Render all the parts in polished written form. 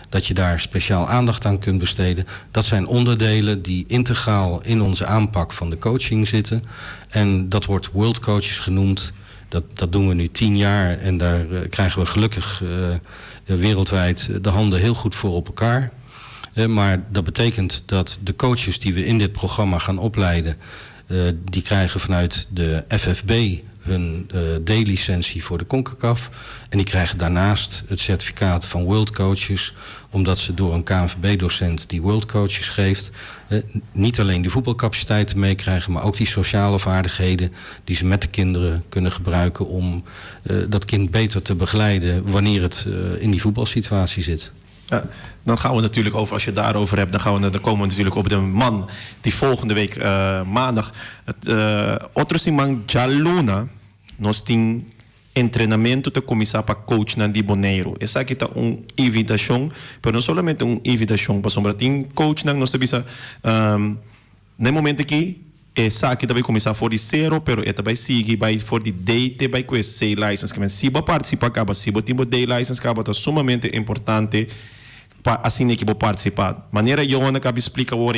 Dat je daar speciaal aandacht aan kunt besteden. Dat zijn onderdelen die integraal in onze aanpak van de coaching zitten. En dat wordt World Coaches genoemd. Dat doen we nu 10 jaar en daar krijgen we gelukkig wereldwijd de handen heel goed voor op elkaar. Maar dat betekent dat de coaches die we in dit programma gaan opleiden, die krijgen vanuit de FFB hun D-licentie voor de CONCACAF. En die krijgen daarnaast het certificaat van World Coaches, omdat ze door een KNVB-docent die World Coaches geeft, niet alleen de voetbalcapaciteiten meekrijgen, maar ook die sociale vaardigheden die ze met de kinderen kunnen gebruiken om dat kind beter te begeleiden wanneer het in die voetbalsituatie zit. Ja, dan gaan we natuurlijk over, als je het daarover hebt, dan komen we natuurlijk op de man die volgende week maandag, otro siman djaluna, nos tin entrenamentu ta kuminsá pa coachnan di Boneiru. Esaki ta un invitashon, pero no solamente un invitashon, pasobra tin coachnan, nos bisa, na momento ku esaki tambe kuminsá for di zero, pero e tambe sigui bai for di D te bai ku C license, ke si bo partisipá kaba, si bo tin D license kaba, ta sumamente importante pa asina ku bo partisipá. Manera Johan a kaba splika awor,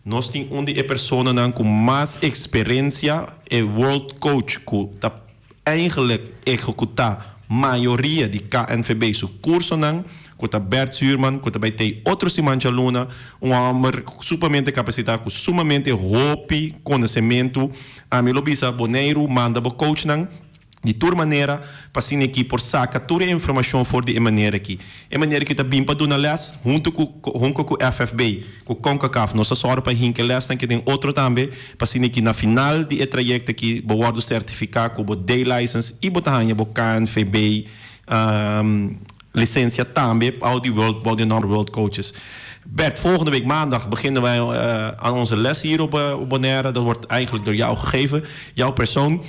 nos tin un di e personanan ku mas eksperensia e world coach ku ta eigenlijk ehekutá mayoria di KNVB su kursonan, ku ta Bert Zuurman, ku tambe tin otro siman djaluna, un hòmber sumamente kapasitá, ku sumamente hopi konosementu. Ami lo bisa Boneiru, manda bo coachnan, di tur manera, pa asina aki por saka tur e informashon for di e manera aki. E manera ku ta bin pa duna les, huntu ku FFB, ku CONCACAF, nos sòru pa hinka les, ku tin otro tambe, pa asina aki na final di e trayekto aki, bo wòrdu sertifiká ku bo D license i bo ta haña bo KNVB lisensia tambe, al die World, al die non-World Coaches. Bert, volgende week maandag beginnen wij aan onze les hier op Bonaire. Dat wordt eigenlijk door jou gegeven, jouw persoon.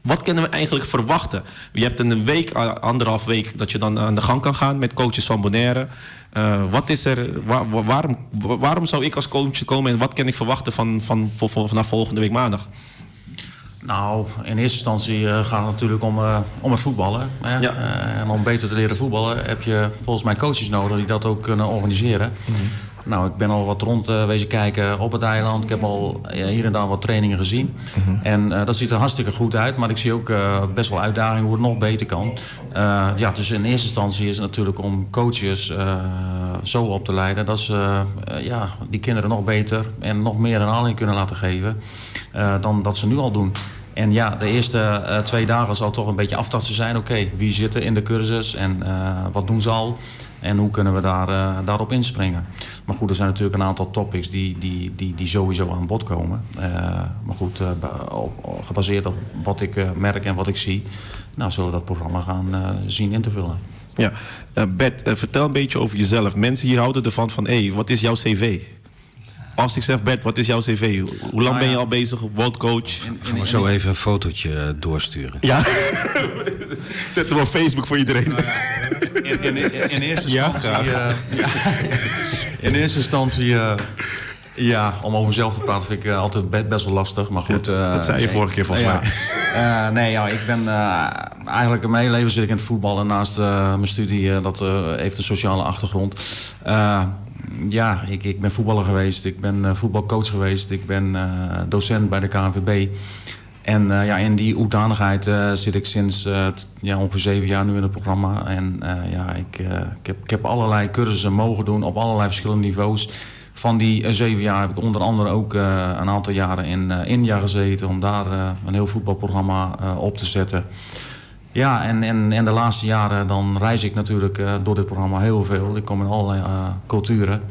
Wat kunnen we eigenlijk verwachten? Je hebt een week, anderhalf week, dat je dan aan de gang kan gaan met coaches van Bonaire. Wat is er, waarom zou ik als coach komen en wat kan ik verwachten vanaf volgende week maandag? Nou, in eerste instantie gaat het natuurlijk om het voetballen. Hè? Ja. En om beter te leren voetballen heb je volgens mij coaches nodig die dat ook kunnen organiseren. Nou, ik ben al wat rond wezen kijken op het eiland. Ik heb al hier en daar wat trainingen gezien. En dat ziet er hartstikke goed uit. Maar ik zie ook best wel uitdagingen hoe het nog beter kan. Ja, dus in eerste instantie is het natuurlijk om coaches zo op te leiden dat ze ja, die kinderen nog beter en nog meer herhaling kunnen laten geven dan dat ze nu al doen. En ja, de eerste 2 dagen zal toch een beetje aftasten zijn. Oké, wie zit er in de cursus en wat doen ze al? En hoe kunnen we daarop inspringen? Maar goed, er zijn natuurlijk een aantal topics die sowieso aan bod komen. Maar goed, gebaseerd op wat ik merk en wat ik zie, nou, zullen we dat programma gaan zien in te vullen. Ja, Bert, vertel een beetje over jezelf. Mensen hier houden ervan van, hé, hey, wat is jouw cv? Als ik zeg, Bert, wat is jouw cv? Hoe lang Nou ben je ja. al bezig, world coach? Gaan we zo even een fotootje doorsturen. Ja, zet hem op Facebook voor iedereen. In eerste Ja, instantie, ja, in eerste instantie, ja, om over mezelf te praten vind ik altijd best wel lastig. Maar goed. Dat zei je vorige keer volgens ja. mij. Nee, ja, ik ben eigenlijk mijn hele leven zit ik in het voetbal. En naast mijn studie, dat heeft een sociale achtergrond. Ja, ik ben voetballer geweest. Ik ben voetbalcoach geweest. Ik ben docent bij de KNVB. En ja, in die hoedanigheid zit ik sinds ja, ongeveer 7 jaar nu in het programma. En ja, ik heb allerlei cursussen mogen doen op allerlei verschillende niveaus. Van die 7 jaar heb ik onder andere ook een aantal jaren in India gezeten om daar een heel voetbalprogramma op te zetten. Ja, en de laatste jaren dan reis ik natuurlijk door dit programma heel veel. Ik kom in allerlei culturen.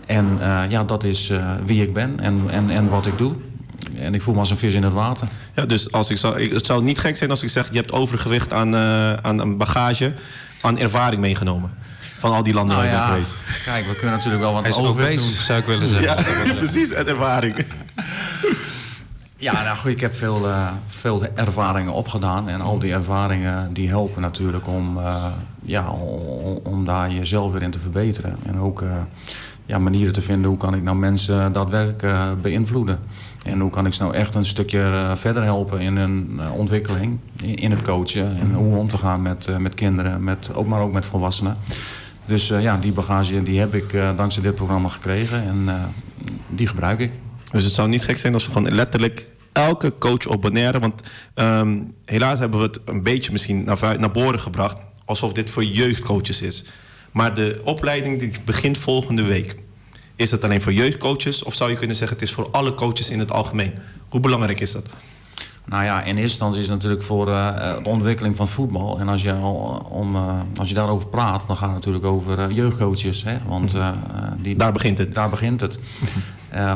En ja, dat is wie ik ben en wat ik doe. En ik voel me als een vis in het water. Ja, dus het zou niet gek zijn als ik zeg, je hebt overgewicht aan bagage, aan ervaring meegenomen. Van al die landen Nou waar je ja, bent geweest. kijk, we kunnen natuurlijk wel wat Hij is ook over bezig, doen. zou ik willen zeggen. Ja, precies, en ervaring. Ja, nou goed, ik heb veel ervaringen opgedaan. En al die ervaringen die helpen natuurlijk om, ja, om daar jezelf weer in te verbeteren. En ook ja, manieren te vinden hoe kan ik nou mensen daadwerkelijk beïnvloeden. En hoe kan ik ze nou echt een stukje verder helpen in hun ontwikkeling, in het coachen. En hoe om te gaan met kinderen, maar ook met volwassenen. Dus ja, die bagage die heb ik dankzij dit programma gekregen en die gebruik ik. Dus het zou niet gek zijn als we gewoon letterlijk elke coach op Bonaire... Want helaas hebben we het een beetje misschien naar boren gebracht, alsof dit voor jeugdcoaches is. Maar de opleiding die begint volgende week. Is dat alleen voor jeugdcoaches of zou je kunnen zeggen het is voor alle coaches in het algemeen? Hoe belangrijk is dat? Nou ja, in eerste instantie is het natuurlijk voor de ontwikkeling van voetbal. En als je daarover praat, dan gaat het natuurlijk over jeugdcoaches. Hè? Want die, Daar begint het. Daar begint het.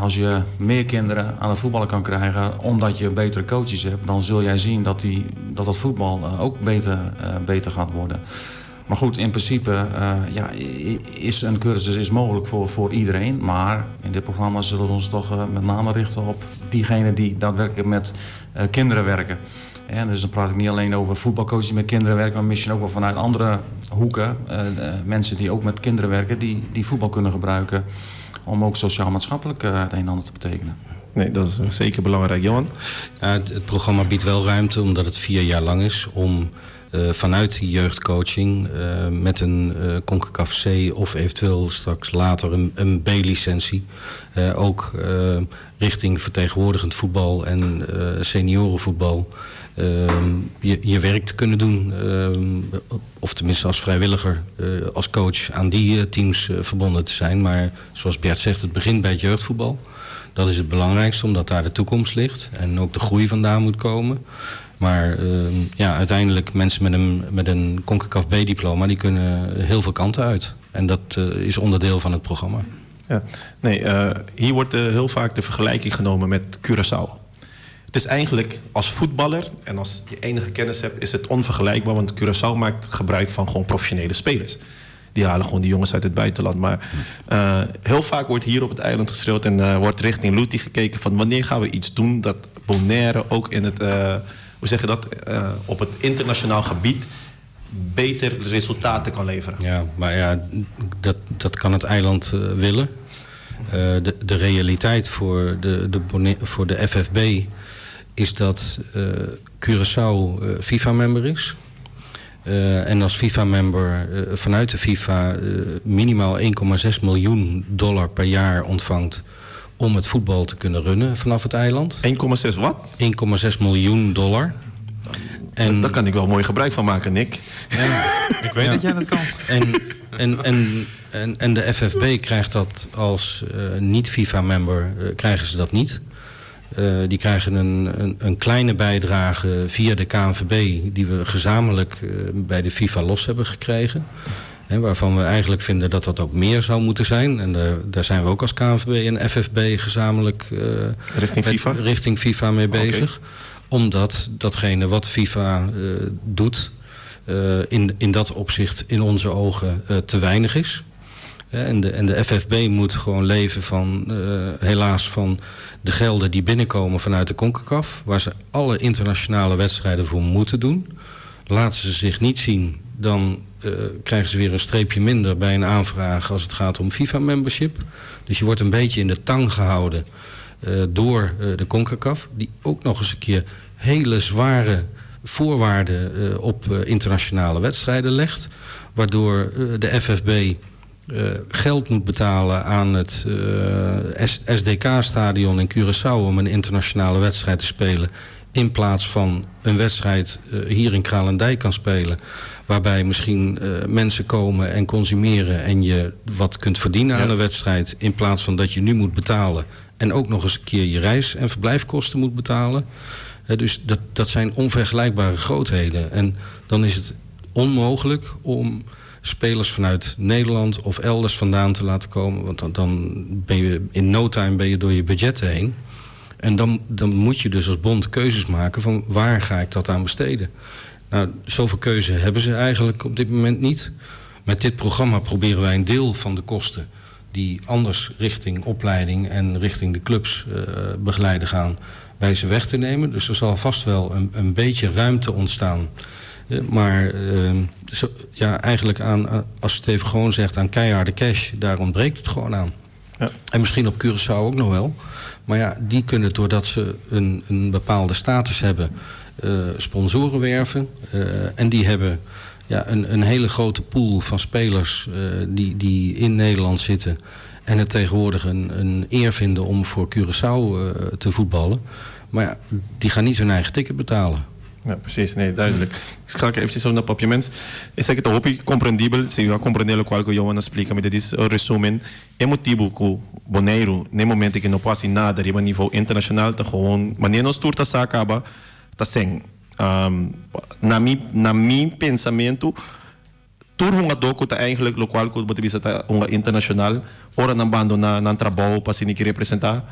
Als je meer kinderen aan het voetballen kan krijgen, omdat je betere coaches hebt, dan zul jij zien dat dat voetbal ook beter gaat worden. Maar goed, in principe ja, is een cursus is mogelijk voor iedereen. Maar in dit programma zullen we ons toch met name richten op diegenen die daadwerkelijk met kinderen werken. En dus dan praat ik niet alleen over voetbalcoaches die met kinderen werken, maar misschien ook wel vanuit andere hoeken. Mensen die ook met kinderen werken, die voetbal kunnen gebruiken om ook sociaal-maatschappelijk het een en ander te betekenen. Nee, dat is zeker belangrijk. Johan? Ja, het programma biedt wel ruimte, omdat het 4 jaar lang is, om vanuit die jeugdcoaching met een CONCACAF C of eventueel straks later een B-licentie ook richting vertegenwoordigend voetbal en seniorenvoetbal je werk te kunnen doen. Of tenminste als vrijwilliger, als coach aan die teams verbonden te zijn. Maar zoals Bert zegt, het begint bij het jeugdvoetbal. Dat is het belangrijkste, omdat daar de toekomst ligt en ook de groei vandaan moet komen. Maar ja, uiteindelijk mensen met een CONCACAF B-diploma, die kunnen heel veel kanten uit. En dat is onderdeel van het programma. Ja. Nee, hier wordt heel vaak de vergelijking genomen met Curaçao. Het is eigenlijk als voetballer en als je enige kennis hebt, is het onvergelijkbaar. Want Curaçao maakt gebruik van gewoon professionele spelers. Die halen gewoon die jongens uit het buitenland. Maar heel vaak wordt hier op het eiland geschreeuwd en wordt richting Luti gekeken van wanneer gaan we iets doen dat Bonaire ook in het, hoe zeg je dat, op het internationaal gebied beter resultaten kan leveren. Ja, maar ja, dat kan het eiland willen. De realiteit voor de FFB is dat Curaçao FIFA-member is. En als FIFA-member vanuit de FIFA minimaal 1,6 miljoen dollar per jaar ontvangt om het voetbal te kunnen runnen vanaf het eiland. 1,6 wat? 1,6 miljoen dollar. En daar kan ik wel mooi gebruik van maken, Nick. Ja. Ik weet dat jij dat kan. En de FFB krijgt dat als niet-FIFA-member, krijgen ze dat niet. Die krijgen een kleine bijdrage via de KNVB die we gezamenlijk bij de FIFA los hebben gekregen. Hè, waarvan we eigenlijk vinden dat dat ook meer zou moeten zijn. En daar zijn we ook als KNVB en FFB gezamenlijk Richting FIFA? Richting FIFA mee bezig. Omdat datgene wat FIFA doet in dat opzicht in onze ogen te weinig is. En de FFB moet gewoon leven van, helaas van de gelden die binnenkomen vanuit de CONCACAF, waar ze alle internationale wedstrijden voor moeten doen. Laten ze zich niet zien, dan krijgen ze weer een streepje minder bij een aanvraag als het gaat om FIFA-membership. Dus je wordt een beetje in de tang gehouden door de CONCACAF, die ook nog eens een keer hele zware voorwaarden op internationale wedstrijden legt, waardoor de FFB geld moet betalen aan het SDK-stadion in Curaçao om een internationale wedstrijd te spelen, in plaats van een wedstrijd hier in Kralendijk kan spelen, waarbij misschien mensen komen en consumeren en je wat kunt verdienen aan een wedstrijd, in plaats van dat je nu moet betalen en ook nog eens een keer je reis- en verblijfkosten moet betalen. Dus dat zijn onvergelijkbare grootheden. En dan is het onmogelijk om spelers vanuit Nederland of elders vandaan te laten komen. Want dan ben je in no time ben je door je budget heen. En dan moet je dus als bond keuzes maken van waar ga ik dat aan besteden. Nou, zoveel keuze hebben ze eigenlijk op dit moment niet. Met dit programma proberen wij een deel van de kosten die anders richting opleiding en richting de clubs begeleiden gaan, bij ze weg te nemen. Dus er zal vast wel een beetje ruimte ontstaan. Maar zo, ja, eigenlijk aan, als je het even gewoon zegt, aan keiharde cash, daar ontbreekt het gewoon aan. En misschien op Curaçao ook nog wel. Maar ja, die kunnen doordat ze een bepaalde status hebben, sponsoren werven. En die hebben Ja, een hele grote pool van spelers die in Nederland zitten en het tegenwoordig een eer vinden om voor Curaçao te voetballen. Maar ja, die gaan niet hun eigen ticket betalen. Ja, precies. Nee, duidelijk. Ik ga eventjes zo naar Papiaments. Esaki ta hopi komprendibel, si a komprendé lokual ku Johan a splika, mi ta dis un resumen. E motibu ku Boneiru na e momento aki no por hasi nada riba nivo internashonal ta gewoon manera nos tur ta sa kaba ta sen. Na mi na mi pensamentu tur hungadó ku ta eigenlijk lokual ku bo ta bisa ta hunga internashonal ora nan bandoná nan trabou pa asina ki representá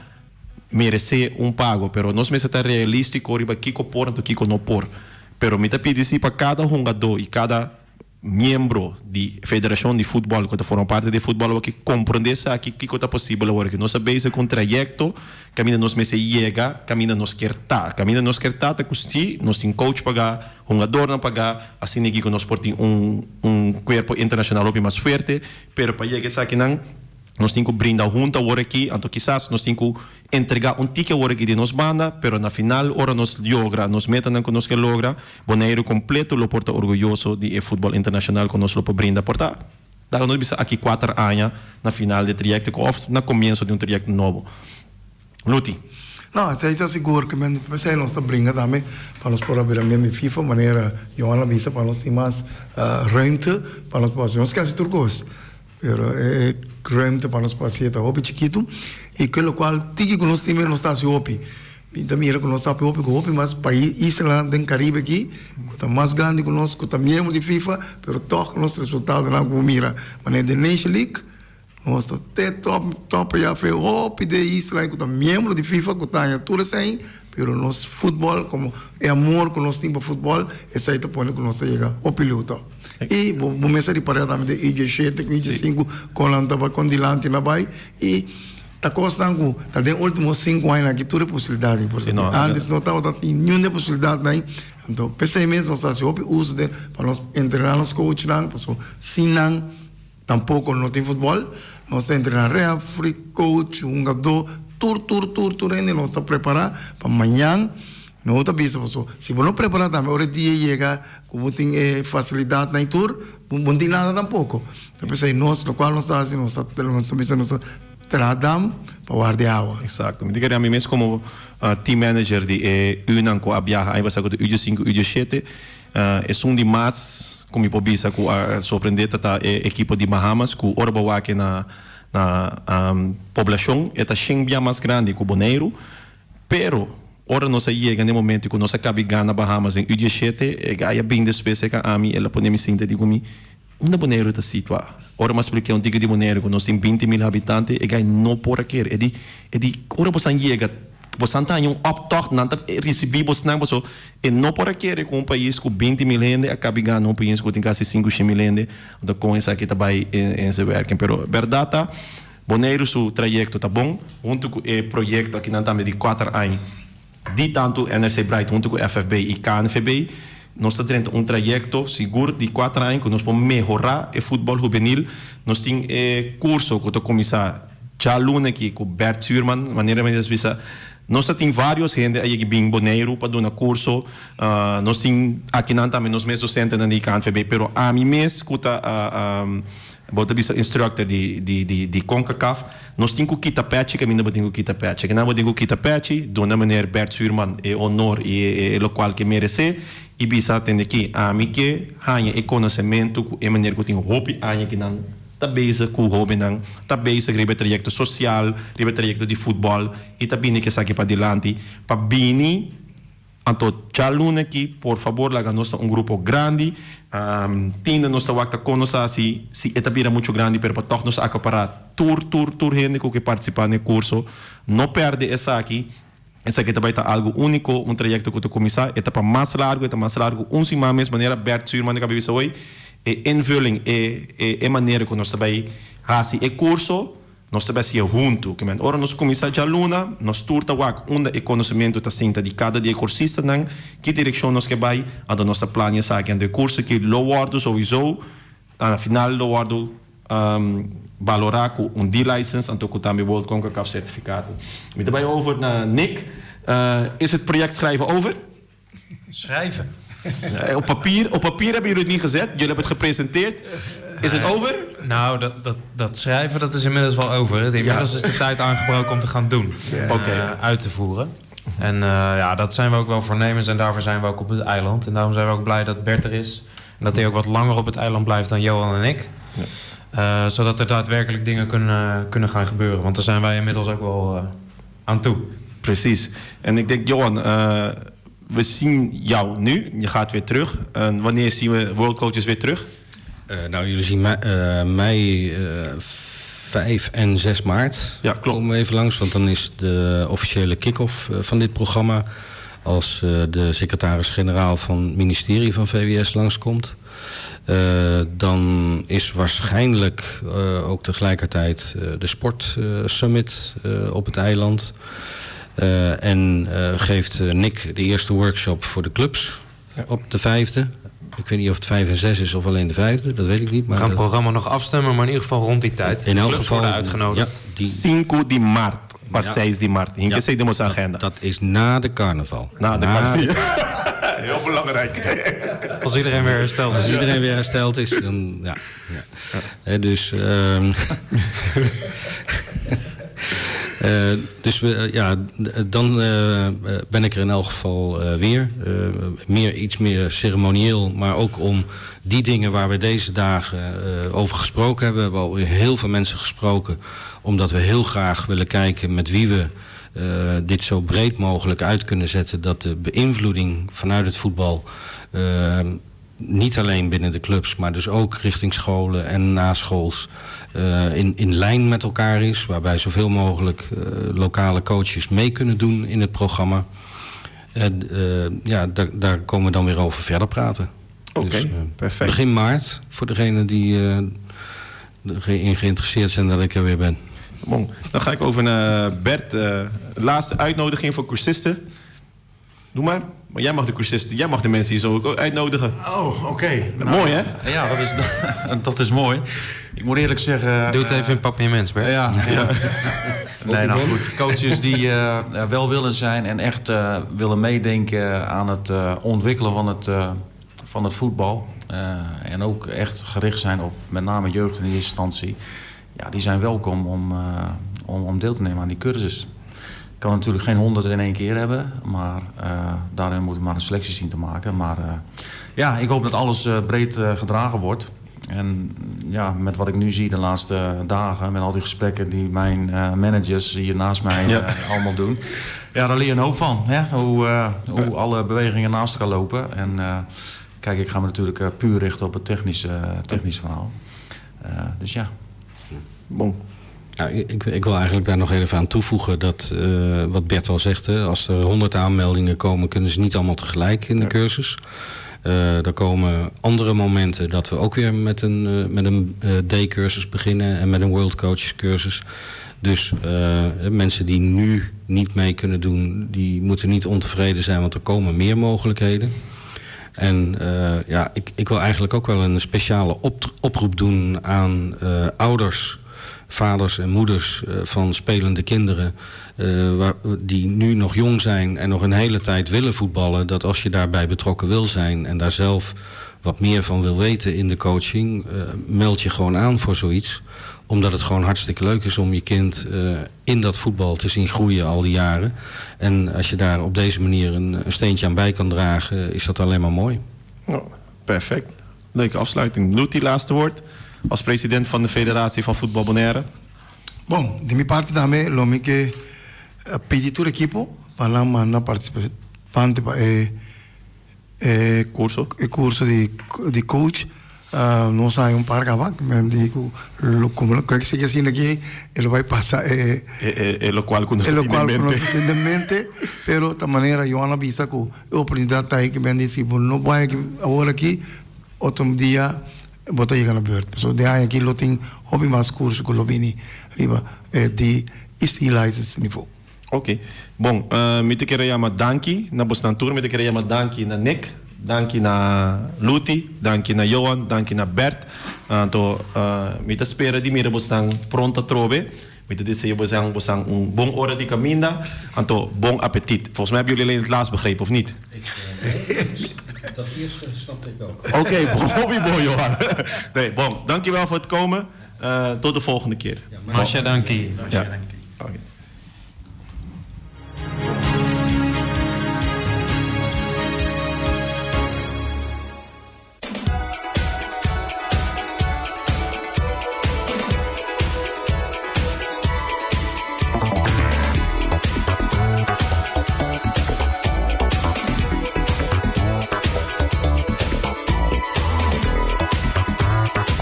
meresé un pago pero nos mester ta realístiko riba kiko por anto kiko no por. Pero mi ta pidi si pa kada hungadó i kada miembro di federashon di futbòl ku ta forma parti di e futbòl awor-ki komprondé esaki kiko ta posibel awor-ki. Nos a bezig ku un trayekto kaminda nos mester yega kaminda nos kier ta. Kaminda nos kier ta ta ku si nos tin coach pagá, hungadornan pagá, asina aki ku nos por tin un un kuerpo internashonal hopi mas fuerte, pero pa yega esakinan nos tin ku brinda huntu awor aki, anto kisas nos tin ku Entregá un tiki awor aki di nos banda, pero na final ora nos logra nos metanan ku nos ke logra, Boneiru kompleto lo por ta orguyoso di e futbòl internashonal ku nos lo por brinda. Por ta laga nos bisa aki kuater aña na final di e trayekto ku òf na komienso di un trayekto nobo. Luti. No, esei ta sigur ku men p'esei nos ta bringa tambe pa nos por a bira miembro di FIFA manera Johan a bisa pa nos tin mas ruimte pa nos por hasi nos ke hasi tur kos. Pero e ruimte pa nos por hacié ta hopi chikitu y ke locual tiki cu nos tin nos ta haci hopi. Mi ta mira cu nos ta haci hopi cu hopi mas pais, islanan den Caribe aki cu ta mas grandi cu nos, cu ta miembro di FIFA, pero toch nos resultadonan cu bo mira manera den Nation League nos ta te top top allá fe hopi de islanan cu ta miembro di FIFA cu ta haña tur esei, pero nos futbol como e amor cu nos tin pa futbol esei ta pone cu nos ta yega hopi leu toch. I bo bo mester ripará tambe den ij shete ku ij sinku kon nan ta bai kon dilanti nan bai i ta kosnan ku ta den ultimo sinku añanan aki tur e posibilidat ei pasobra antes no tabata tin niun di e posibilidatnan ei anto p'esei mes nos ta hasi hopi uso den pa nos entrená nos coachnan pasobra sin nan tampoko no tin futbòl nos ta entrená refri coach hungadó tur tur tur tur hende nos ta prepará pa mañan no ta bisa pasobra si bo no prepará tambe ora e dia yega Ku bo tin e fasilidatnan i tur, bo no tin nada tampoko. Ta p'esei nos, lokual nos ta hasi, nos ta nos ta bisa nos ta traha dam pa warda e awa. Eksakto. Mi ta kere ami mes komo team manager di e Unan ku a biaha aña pasá ku ta U sinku, U shete, esun di mas ku mi por bisa ku a sorprendé ta ta e ekipo di Bahamas ku ora bo wak na na poblashon e ta shen bia mas grandi ku Boneiru. Pero, ora nos a yega na e momento ku nos a kabi gana Bahamas den U-dieshete, e gai a bin despues serka ami, el a pone mi sinta di ku mi, Unda Boneiru ta situá? Ora mi a spliká un tiki di Boneiru ku nos tin 20.000 habitante, e gai no por a kere. E di, e di, ora bosan yega, bosan ta haña un optocht, nan ta risibí bosnan, paso e no por a kere ku un pais ku 20.000 hende a kabi gana un pais ku tin kasi sinku shen mil hende, anto kon esaki ta bai en se werking. Pero bèrdat ta. Boneiru su trayekto ta bon, huntu ku e proyekto akinan tambe di kuater aña di tantu NRC Bright huntu ku FFB i KNVB. Nos ta drenta un trayekto sigur di kuater aña ku nos por mehorá e futbòl hubenil. Nos tin e kurso ku ta kuminsá djaluna aki ku Bert Zuurman, manera mi a bisa nos ta tin vários hende a yega bin Boneiru pa duna kurso. Nos tin akinan tambe nos mes dosentenan di KNVB, pero ami mes ku ta Bo ta bisa instructor di di di di Concacaf, nos tin cu kita pechi caminda bo tin cu kita pechi. Kinan bo tin cu kita pechi, duna meneer Bert Zuurman e honor y e e locual ke merece y bisa tende ki ami ke haña e conocemento cu e meneer cu tin hopi aña kinan ta bezig cu hobennan, ta bezig riba e trayecto social, riba e trayecto di futbol y ta bini cu esaki padilanti pa bini. Anto djaluna aki por fabor laga nos ta un grupo grandi, tinda nos ta wak ta kon nos a hasi si e ta bira muchu grandi pero pa tòg nos akapará tur tur tur hende ku ke partisipá na e kurso. No pèrdè esaki, esaki ta bai ta algu úniko, un trayekto ku ta kuminsá, e ta pa mas largu, e ta mas largu un siman mes manera Bert Zuurman a kaba bisa hoy, e invulling e e manera ku nos ta bai hasi e kurso. Nos ta basi'é huntu. Ke men ora nos kuminsá djaluna, nos tur ta wak unda e konosementu ta sinta di kada di e kursistanan, ki direkshon nos ke bai, anto nos ta plania esaki. Anto e kurso aki lo wòrdu souiso, na final lo wòrdu balorá ku un D-license anto ku tambe World Concacaf sertifikato. Mi ta bai over na Nick. Is het project schrijven over? Schrijven? Op papier, op papier hebben jullie het niet gezet. Jullie hebben het gepresenteerd. Is het over? Nou, dat schrijven dat is inmiddels wel over. Inmiddels is de tijd aangebroken om te gaan doen. Uit te voeren. En ja, dat zijn we ook wel voornemens en daarvoor zijn we ook op het eiland. En daarom zijn we ook blij dat Bert er is. En dat hij ook wat langer op het eiland blijft dan Johan en ik. Zodat er daadwerkelijk dingen kunnen gaan gebeuren. Want daar zijn wij inmiddels ook wel aan toe. Precies. En ik denk, Johan, we zien jou nu. Je gaat weer terug. En wanneer zien we World Coaches weer terug? Nou, jullie zien mij 5 en 6 maart. Ja, klopt. Komen we even langs, want dan is de officiële kick-off van dit programma. Als de secretaris-generaal van het ministerie van VWS langskomt. Dan is waarschijnlijk ook tegelijkertijd de Sportsummit op het eiland. En geeft Nick de eerste workshop voor de clubs op de 5e. Ik weet niet of het 5 en 6 is of alleen de 5e, dat weet ik niet. Maar we gaan het programma nog afstemmen, maar in ieder geval rond die tijd. In elk Clubs geval worden uitgenodigd. Ja, die 5 di maart, maar 6 di maart. Hier zit de agenda. Dat is na de carnaval. Na de carnaval. Heel belangrijk. Als iedereen weer hersteld is. Als iedereen weer hersteld is, dan ja. Ja. Dus dan ben ik er in elk geval weer. Iets meer ceremonieel, maar ook om die dingen waar we deze dagen over gesproken hebben. We hebben al heel veel mensen gesproken, omdat we heel graag willen kijken met wie we dit zo breed mogelijk uit kunnen zetten. Dat de beïnvloeding vanuit het voetbal niet alleen binnen de clubs, maar dus ook richting scholen en naschools in lijn met elkaar is. Waarbij zoveel mogelijk lokale coaches mee kunnen doen in het programma. En daar komen we dan weer over verder praten. Oké, Dus perfect. Begin maart, voor degenen die erin geïnteresseerd zijn dat ik er weer ben. Bon, dan ga ik over naar Bert. Laatste uitnodiging voor cursisten. Doe maar. Maar jij mag de cursisten, jij mag de mensen hier zo ook uitnodigen. Oh, oké. Mooi, hè? Ja, dat is mooi. Ik moet eerlijk zeggen... Doe het even in papiaments, Bert. Ja, ja. Nee, nou goed. Coaches die welwillend zijn en echt willen meedenken aan het ontwikkelen van het voetbal. En ook echt gericht zijn op met name jeugd in eerste instantie. Ja, die zijn welkom om deel te nemen aan die cursus. Ik kan natuurlijk geen 100 in één keer hebben, maar daarin moeten we maar een selectie zien te maken. Maar ik hoop dat alles breed gedragen wordt. En met wat ik nu zie de laatste dagen, met al die gesprekken die mijn managers hier naast mij allemaal doen. Ja, daar leer je een hoop van, hè? Hoe alle bewegingen naast elkaar lopen. En ik ga me natuurlijk puur richten op het technische verhaal. Dus ja. Bon. Nou, ik wil eigenlijk daar nog even aan toevoegen dat wat Bert al zegt, hè, als er 100 aanmeldingen komen, kunnen ze niet allemaal tegelijk in de cursus. Er komen andere momenten dat we ook weer met een D-cursus beginnen en met een World Coaches cursus. Dus mensen die nu niet mee kunnen doen, die moeten niet ontevreden zijn, want er komen meer mogelijkheden. En ik wil eigenlijk ook wel een speciale oproep doen aan ouders, vaders en moeders van spelende kinderen die nu nog jong zijn en nog een hele tijd willen voetballen, dat als je daarbij betrokken wil zijn en daar zelf wat meer van wil weten in de coaching, meld je gewoon aan voor zoiets. Omdat het gewoon hartstikke leuk is om je kind in dat voetbal te zien groeien al die jaren. En als je daar op deze manier een steentje aan bij kan dragen, is dat alleen maar mooi. Nou, perfect. Leuke afsluiting. Luti, laatste woord. Als president van de Federatie van Voetbal Bonaire. Bom, de mi parte también, lo mi que pedi tu equipo para mandar participante pa Curso. Curso de coach. No sabe un par acá, me dijo, lo, como lo que sigue haciendo aquí, él va a pasar, Lo cual que uno lo tiene cual en uno mente. se tiene en mente, pero de esta manera yo no avisa que la oportunidad está ahí que me han dicho, bueno, no voy aquí, ahora aquí, otro día voy a llegar a la puerta. So, de ahí aquí lo tengo, hobby más curso que lo vine arriba, de easy license niveau. Oké. Bon, mi te quería llamar Danki, na Bosnan Tour, mi te quería llamar Danki na Nick, Danki na Luti, Danki na Johan, Danki na Bert. Anto, mi te espera di mira Bosnan pronta trobe. Mi te deseo Bosnan un bon hora di caminda. Anto, bon appetit. Volgens mij hebben jullie alleen het laatst begrepen, of niet? Ik nee. Dat eerste snapte ik ook. Oké, hobby boy, Johan. Nee, bon, dankjewel voor het komen. Tot de volgende keer. Masha danki. Ja. Oké.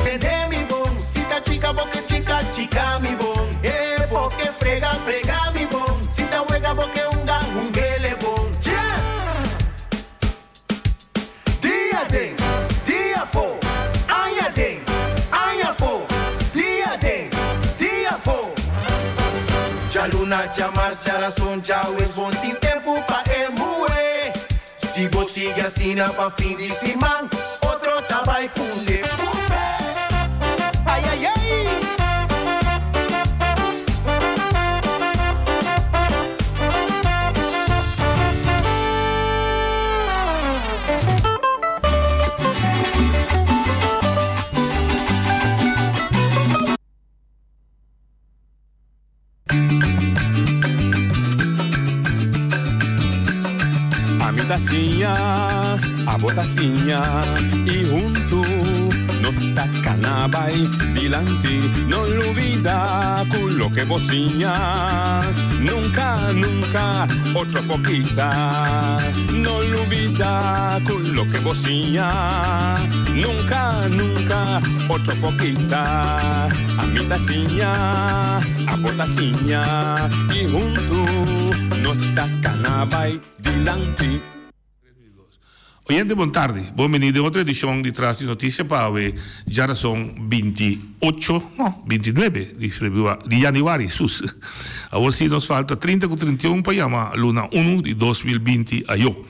Bende mi bon, si ta chica bo ke chica, chica mi bon. E bo ke frega, frega mi bon. Si ta wega bo ke hunga, hungele bon. Yes! Dia den, dia fo, aña den, aña fo, dia den, dia fo. Djaluna, djamars, djarason, djawes, bon tin tempu pa e muhe. Si bo sigui asina pa fin di siman, otro ta bai kunde. Pumbe! Ai ai ai! Ami ta siña, abo ta siña y hunto nos ta cana bay dilanti. No lubida cu loke bo siña nunca, nunca otro por kita. No lubida cu loke bo siña nunca, nunca otro por kita. Ami ta siña, abo ta siña y hunto nos ta cana bay dilanti. Oyente bon tardi, bon bini den otro edicion di Tras di Noticia pa awe djarason 28, no, 29 di februari, di januari, sus. Awor si nos falta 30 cu 31 pa yama luna uno di 2020 ayo.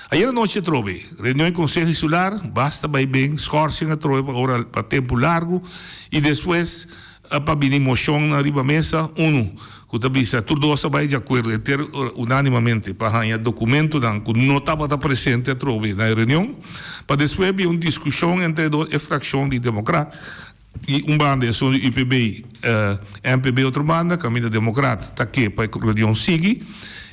Ayer anochi atrobe, reunion di Conseho Insular, basta bay ben, schorsing atrobe pa ora, pa tempo largo y despues pa bini mocionnan riba mesa, uno ku ta bisa tur dos a bai di akuerdo henter unánimamente pa haña dokumentonan ku no tabata presente atrobe na e reunion, pa despues bin un diskushon entre dos e frakshon di Demokrat i un banda esun di UPB, MPB otro banda, kaminda Demokrat ta ke pa e reunion sigui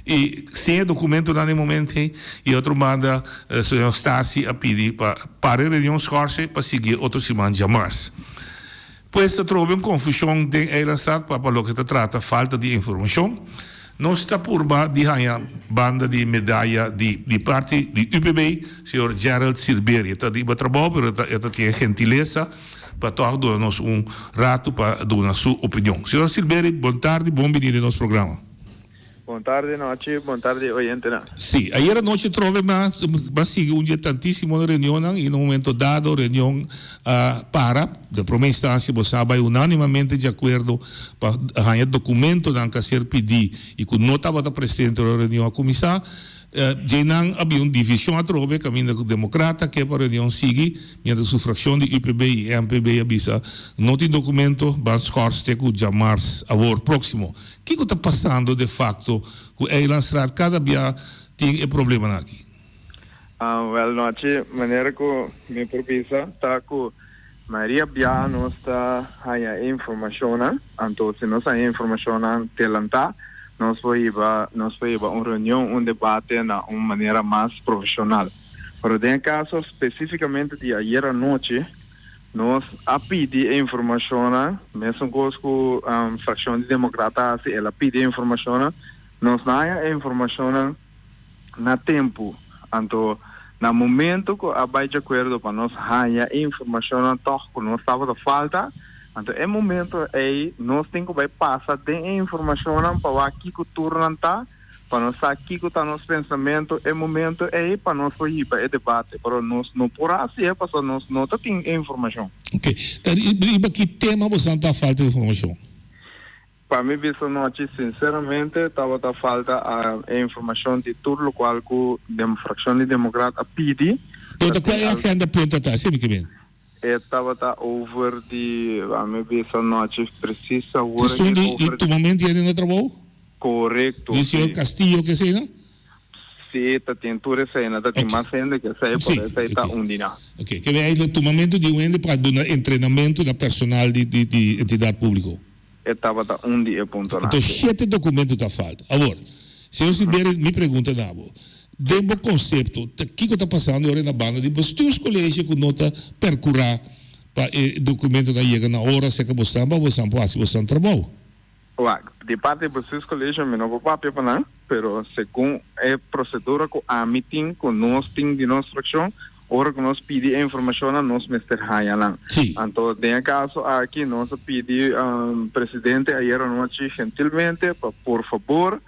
i sin e dokumentonan na e momento ei i otro banda señor Stasi a pidi pa para e reunion skòrse pa sigui e otro siman djamars. Pues ta trobe un confusion den Eilandstraat pa pa loke ta trata falta di informacion. Nos ta purba di haña banda di medaya di di parti di UPB, señor Gerald Silberie. E ta riba trabou pero e ta e ta tin e gentilesa pa tog duna nos un rato pa duna su opinion. Señor Silberie, bon tardi, bon bini den nos programa. Bon tardi nochi, bon tardi oyentenan. Sí, ayer anochi trobe mi a sigui un dje tantísimo reunionnan y na un momento dado reunion a para. Den prome instancia bo sa bay unánimamente di acuerdo pa haña documentonan cu a ser pidi y cu no tabata presente ora reunion a cuminsa. Dje nan a bin un division atrobe caminda cu Democrata ke pa reunion sigui. Mientras cu fraccion di UPB y MPB a bisa no tin documento, ban schors te cu djamars awor proximo. Kico ta pasando de facto cu Eilandsraad cada bia tin e problemanan aki? Wel nochi, manera cu mi por bisa ta cu mayoria bia nos ta haya e informacionnan, anto si nos haya e informacionnan delanta nos por hiba nos por hiba un reunion, un debate na un manera mas profesional. Pero den e caso specificamente di ayer anochi, nos a pidi e informacionnan, mesun cos cu fraccion di Democrata a haci, el a pidi e informacionnan, nos no haya e informacionnan na tempo. Anto na momento cu a bay di acuerdo pa nos haya e informacionnan toch cu nos tabata falta, anto e momento ey nos tin cu bay pasa den e informacionnan pa wak kico tur nan ta, Pa nos sa kiko ta nos pensamentu e momento ei pa nos por hiba e debate, pero nos no por hasi e pasobra nos no ta tin e informashon. Ok. Ta riba ki tema boso ta falta informashon? Pa mi bisa nochi sinceramente tabata falta e informashon di tur lokual ku frakshon di Demokrat a pidi. Pero ta kua e agenda punto ta, esei mi ke men? E tabata over di, a mi bisa nochi precies awor Esun aki di over tumamento di hende na trabou? Corecto, Di señor si. Castillo ke esei no? Sí, ta tin tur esei, ta tin mas hende ku esei, pero esei ta un di nan. Oké, ke eigenlijk tumamentu di un hende pa duna entrenamentu na personal di di entidat públiko. E tabata un di e puntonan. Anto shete dokumento ta falta. Awor, señor Silverio, mi pregunta na bo, den bo konsepto, ta kiko ta pasando ora na banda di bestuurscollege ku no ta perkurá pa e dokumentonan yega na ora serka bosan pa bosan por hasi bosan trabou? Wak, di parti di bestuurscollege mi no por papia pa nan, pero segun e procedura cu ami tin, cu nos tin di nos fraccion, ora cu nos pidi e informacionnan nos mester haya nan. Anto den e caso aki nos a pidi presidente ayer anochi gentilmente pa por fabor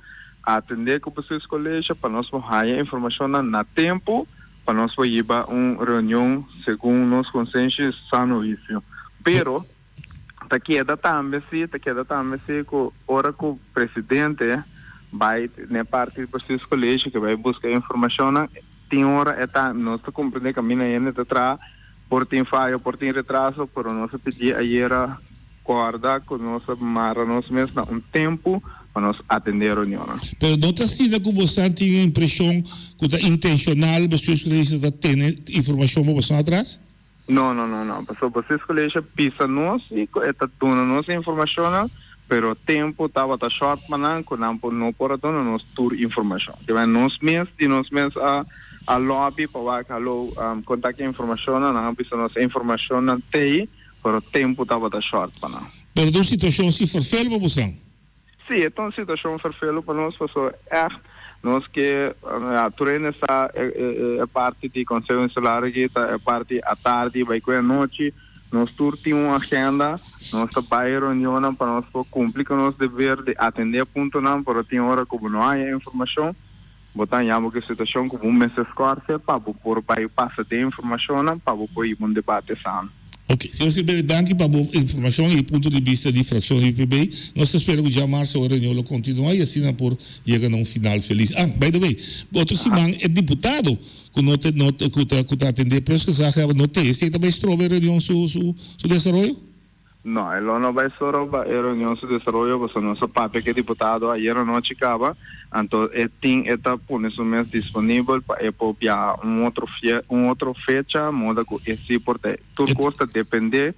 atende cu bestuurscollege pa nos por haya informacionnan na tempo pa nos por hiba un reunion segun nos consenshi y sano huicio. Pero. Ta keda tambe si, ta keda tambe si ku ora ku presidente bai n'e parti di bestuurscollege ke bai buska informashonnan, tin ora e ta, nos ta komprende kaminda hende ta traha, por tin fayo, por tin retraso, pero nos a pidi ayera kòrda ku nos a mara nos mes na un tempu pa nos atendé e reunionnan. Pero no ta asina ku bosan tin e impreshon ku ta intenshonal bestuurscollege ta tene informashon pa bosan atras? No, no, no, no. Pasobra Bestuurs College a bisa nos y cu e ta duna nos informacionnan, pero tempo tabata short pa nan cu nan por no por a duna nos tur informacion. Kiba nos mes di nos mes a a lobby pa wak hallo con ta ki informacionnan, nan a bisa nos e informacionnan t'ey, pero tempo tabata short pa nan. Pero ta un situacion si ferfel pa bosan. Sí, e ta un situashon ferfelu pa nos pasobra ègt nos ke, ya, tur hende sa e parti di Konseho Insular aki ta e parti atardi bai ku e anochi. Nos tur tin un agenda, nos ta bai reunionnan pa nos por kumpli ku nos deber di atendé puntonan, pero tin ora ku bo no haña informashon, bo ta haña bo ku e situashon ku bo mester skòrse pa bo por bai pasa den informashonnan pa bo por hiba un debate sano. Ok, señor Silverio, danki pa bo informashon i punto di bista di frakshon UPB. Nos ta spera ku djamarsa e reunion lo kontinuá i asina por yega na un final felis. Ah, by the way, otro siman e diputado ku no ta no ku ta ku ta atendé Persgezaghebber no ta esei ta bai stroba e reunion su su su desaroyo? No, e lo no bai stroba e reunion su desaroyo pasobra nos a papia ku e diputado ayer anochi kaba, anto e tin e ta pone su mes disponibel pa e por biaha un otro fie un otro fecha moda ku e si por ta Tur kos ta depende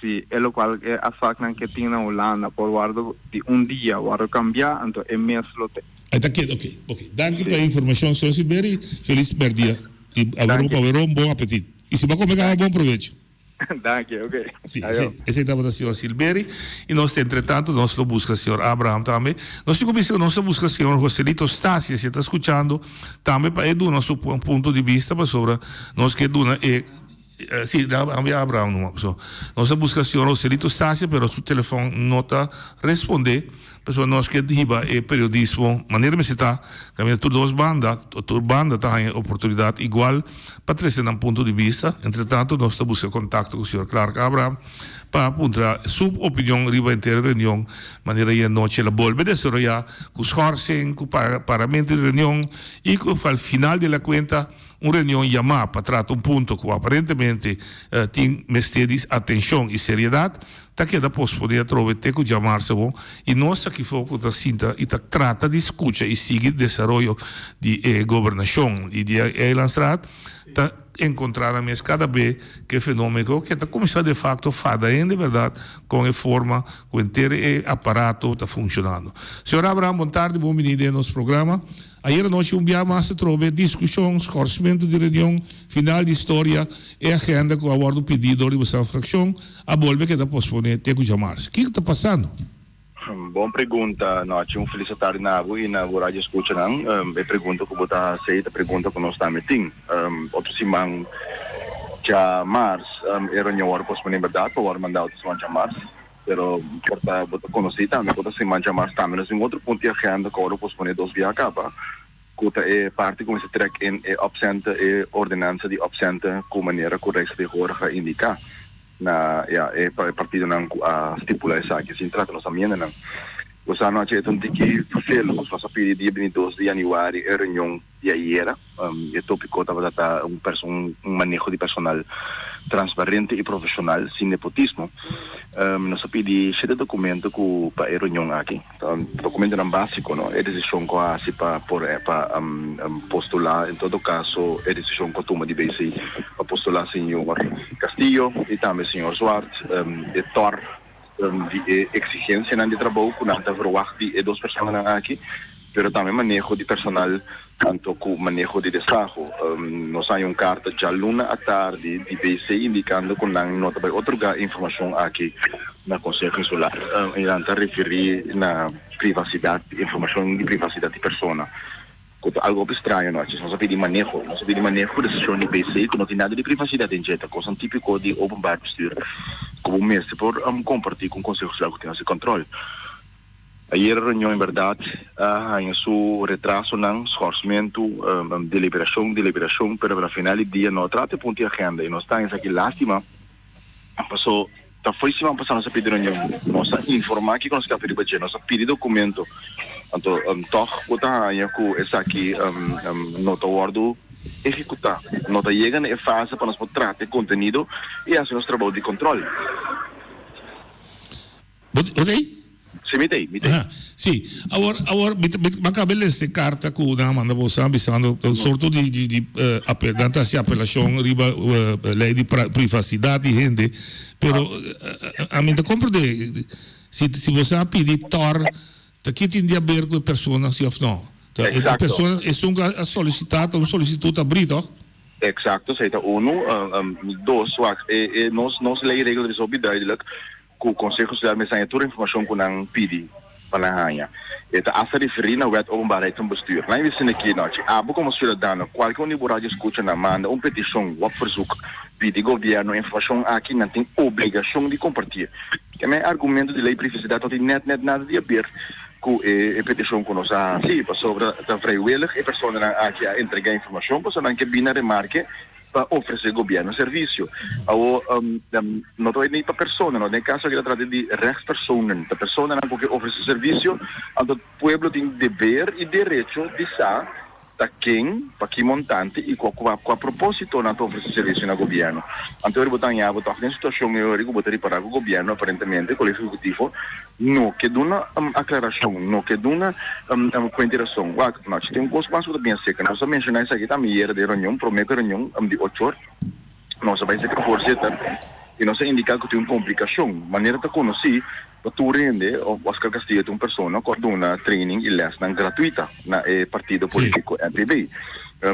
si e lokual e afspraaknan ke tin na Hulanda por wòrdu di un dia wòrdu kambiá, anto e mes lo te. E ta keda, oke, oke. Danki pa e informashon, señor Silveri. Felis bèrdia i aweron pa aweron bon apetit. I si bo a kome kaba bon provecho. Danki, oke. Sí, esei, esei tabata señor Silveri. I nos ta entretanto nos lo buska señor Abraham tambe. Nos tin ku bisa ku nos ta buska señor Joselito Stasia si e ta skuchando tambe pa e duna su punto di bista pasobra nos ke duna e Sí, a Abraham numa. So, nos a busca señor Joselito Stasia, pero su telefon no ta responde. Pasobra nos ke hiba e periodismo manera mester ta, caminda tur dos banda, tur banda ta haña oportunidad igual pa trece nan punto di bista. Entre tanto nos ta busca contacto cu señor Clark Abraham pa puntra su opinion riba henter e reunion manera y anochi el a bolbe desaroya cu schorsing, cu paramento di reunion y cu al final de la cuenta Un reunion yamá pa trata un punto ku aparentemente tin mester di atenshon i seriedat, ta keda posponé atrobe te ku djamarse bo i nos aki for ku ta sinta i ta trata di skucha i sigui desaroyo di e gobernashon i di e eilandsraad ta enkontrá nan mes kada be ku e fenomeno ke ta kuminsá de fakto fada hende bèrdat kon e forma ku henter e aparato ta funshonando. Señor Abraham bon tardi bon bini den nos programa. Ayer anochi un bia mas atrobe diskushon, schorsmentu di reunion, final di historia, e agenda ku a wòrdu pidí dor di boso frakshon a bolbe keda posponé te ku djamars. Kiko ta pasando? Bon pregunta, Nochi. Un felis atardi na bo i na bo radio escuchanan. E pregunta ku bo ta hasi ta pregunta ku nos tambe tin. Otro siman djamars e reunion wòrdu posponé bèrdat pa wòrdu mandá otro siman djamars. Pero por ta bo ta konosí tambe ku ta siman djamars tambe nos tin otro punto di agenda ku awor posponé dos biaha kaba ku ta e parti ku mester trèk in e opsente e ordenansa di opsente ku manera ku Rijksvertegenwoordiger a indiká na ya e partidonan ku a stipulá esaki sin trata nos amiendanan. Bo sa no hachi e ta un tiki ferfelu nos a pidi dia bini dos di yanüari e reunion di ayera. E tópiko tabata ta un un maneho di personal. transparente i profeshonal, sin nepotismo. Nos a pidi shete dokumento ku pa e reunion aki. Ta dokumentonan básiko, no? E desishon ku a hasi pa por pa postulá, en todo kaso e desishon ku a tuma di BC pa postulá señor Castillo i tambe señor Zwart, e tòr di e eksigensianan di trabou ku nan ta verwagt di e dos personanan aki, pero tambe maneho di personal tanto ku maneho di destaho. Nos haña un karta djaluna atardi di BC indikando ku nan no ta bai otorgá e informashon aki na Konseho Insular. I nan ta referí na privasidat, informashon di privasidat di persona. Ku ta algu hopi straño no. Nos a pidi maneho. Nos a pidi maneho ku desishon di BC ku no tin nada di privasidat den dje. Ta kosnan típiko di openbaar bestuur ku bo mester por kompartí ku un konseho insular ku tin hasi kòntròl. Ayera reunion en bèrdat a haña su retrasonan, skòrsmentu, deliberashon, deliberashon, pero na final di dia no a trata e punto di agenda i nos ta haña esaki lástima paso Ta fo'i siman pasá nos a pidi reunion. Nos a informá kiko nos ke hafi riba dje. Nos a pidi dokumento. Anto tòg bo ta haña ku esaki no ta wòrdu ehekutá. No ta yega na e fase pa nos por trata e kontenido i hasi nos trabou di kòntròl. Bo ta ei? Si, mi ta ei, mi ta ei. Aha, si. Awor, awor, mi ta, mi ta kaba di lesa e karta ku nan a manda bo sa bisando un sorto di, di, di ape, nan ta hasi apelashon riba lei di privasidat di hende, pero ami ta komprendé, si, si bo sa pidi tòr, ta ki tin di aber ku e persona si òf no? Ta e persona, esun ku a solisitá ta un solisitut abrí, tòg? Eksakto, esei ta unu. Dos, wak, e, e, nos, nos lei regel ta bisa hopi duidelijk Ku Konseho Insular mester haña tur informashon ku nan pidi pa nan haña. E ta asta referí na Wet Openbaarheid van Bestuur. Nan a bisa aki nochi, abo komo siudadano, kualke un di bo radio skucha nan manda un petishon wòf verzoek pidi gobièrnu e informashon aki, nan tin obligashon di kompartié. Keme argumento di lei privasidat no tin nèt nèt nada di aber ku e petishon ku nos a hasi, pasobra ta vrijwillig e personanan aki a entregá informashon pasobra nan ke bini na remarke. pa ofresé gobièrnu servisio. Awor, no ta bai ni pa persona, no. Den e kaso aki ta trata di rechtspersonen, ta personanan ku ke ofresé servisio, anto pueblo tin deber i derecho di sa ta ken, pa ki montante i ku kua propósito nan ta ofresé servisio na gobièrnu. Anto ora bo ta haña bo tòg den situashon ei ora ku bo ta ripará ku gobièrnu aparentemente, Kolegio Ehekutivo, No ke duna aklarashon, no ke duna kuenta i rason. Wak, no, si tin un kos mas ku ta bien seka. Nos a menshoná esaki tambe yera den reunion, promé ku e reunion di ocho or, nos a bai seka voorzitter i nos a indiká ku tin un komplikashon. Manera ta konosí pa tur hende, Oscar Castillo ta un persona ku a duna training i lèsnan gratuita na e partido polítiko NPB.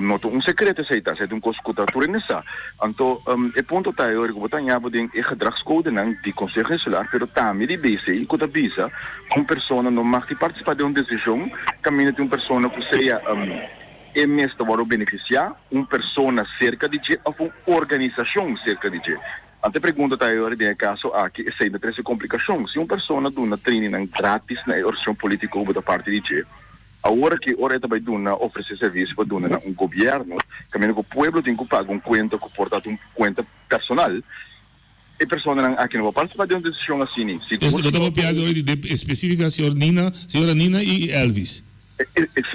No ta un sekreto esei ta, esei ta un kos ku ta tur hende sa. Anto e punto ta e ora ku bo ta haña bo den e gedragskodenan di Konseho Insular pero tambe di BC ku ta bisa ku un persona no mag di partisipá den un desishon kaminda tin un persona ku sea e mes ta wòrdu benefisiá, un persona serka di dje òf un organisashon serka di dje. Anto e pregunta ta e ora den e kaso aki esei ta trese komplikashon. Si un persona duna trainingnan grátis na e organisashon polítiko ku bo ta parti di dje, Awor aki ora e ta bai duna ofresé servisio pa duna na un gobièrnu, kaminda ku pueblo tin ku paga un kuenta ku por ta un kuenta personal, e personanan aki no por partisipá den un desishon asini. Sigur si Bo ta no papia tin. di de espesífika señor Nina, señora Nina i Elvis.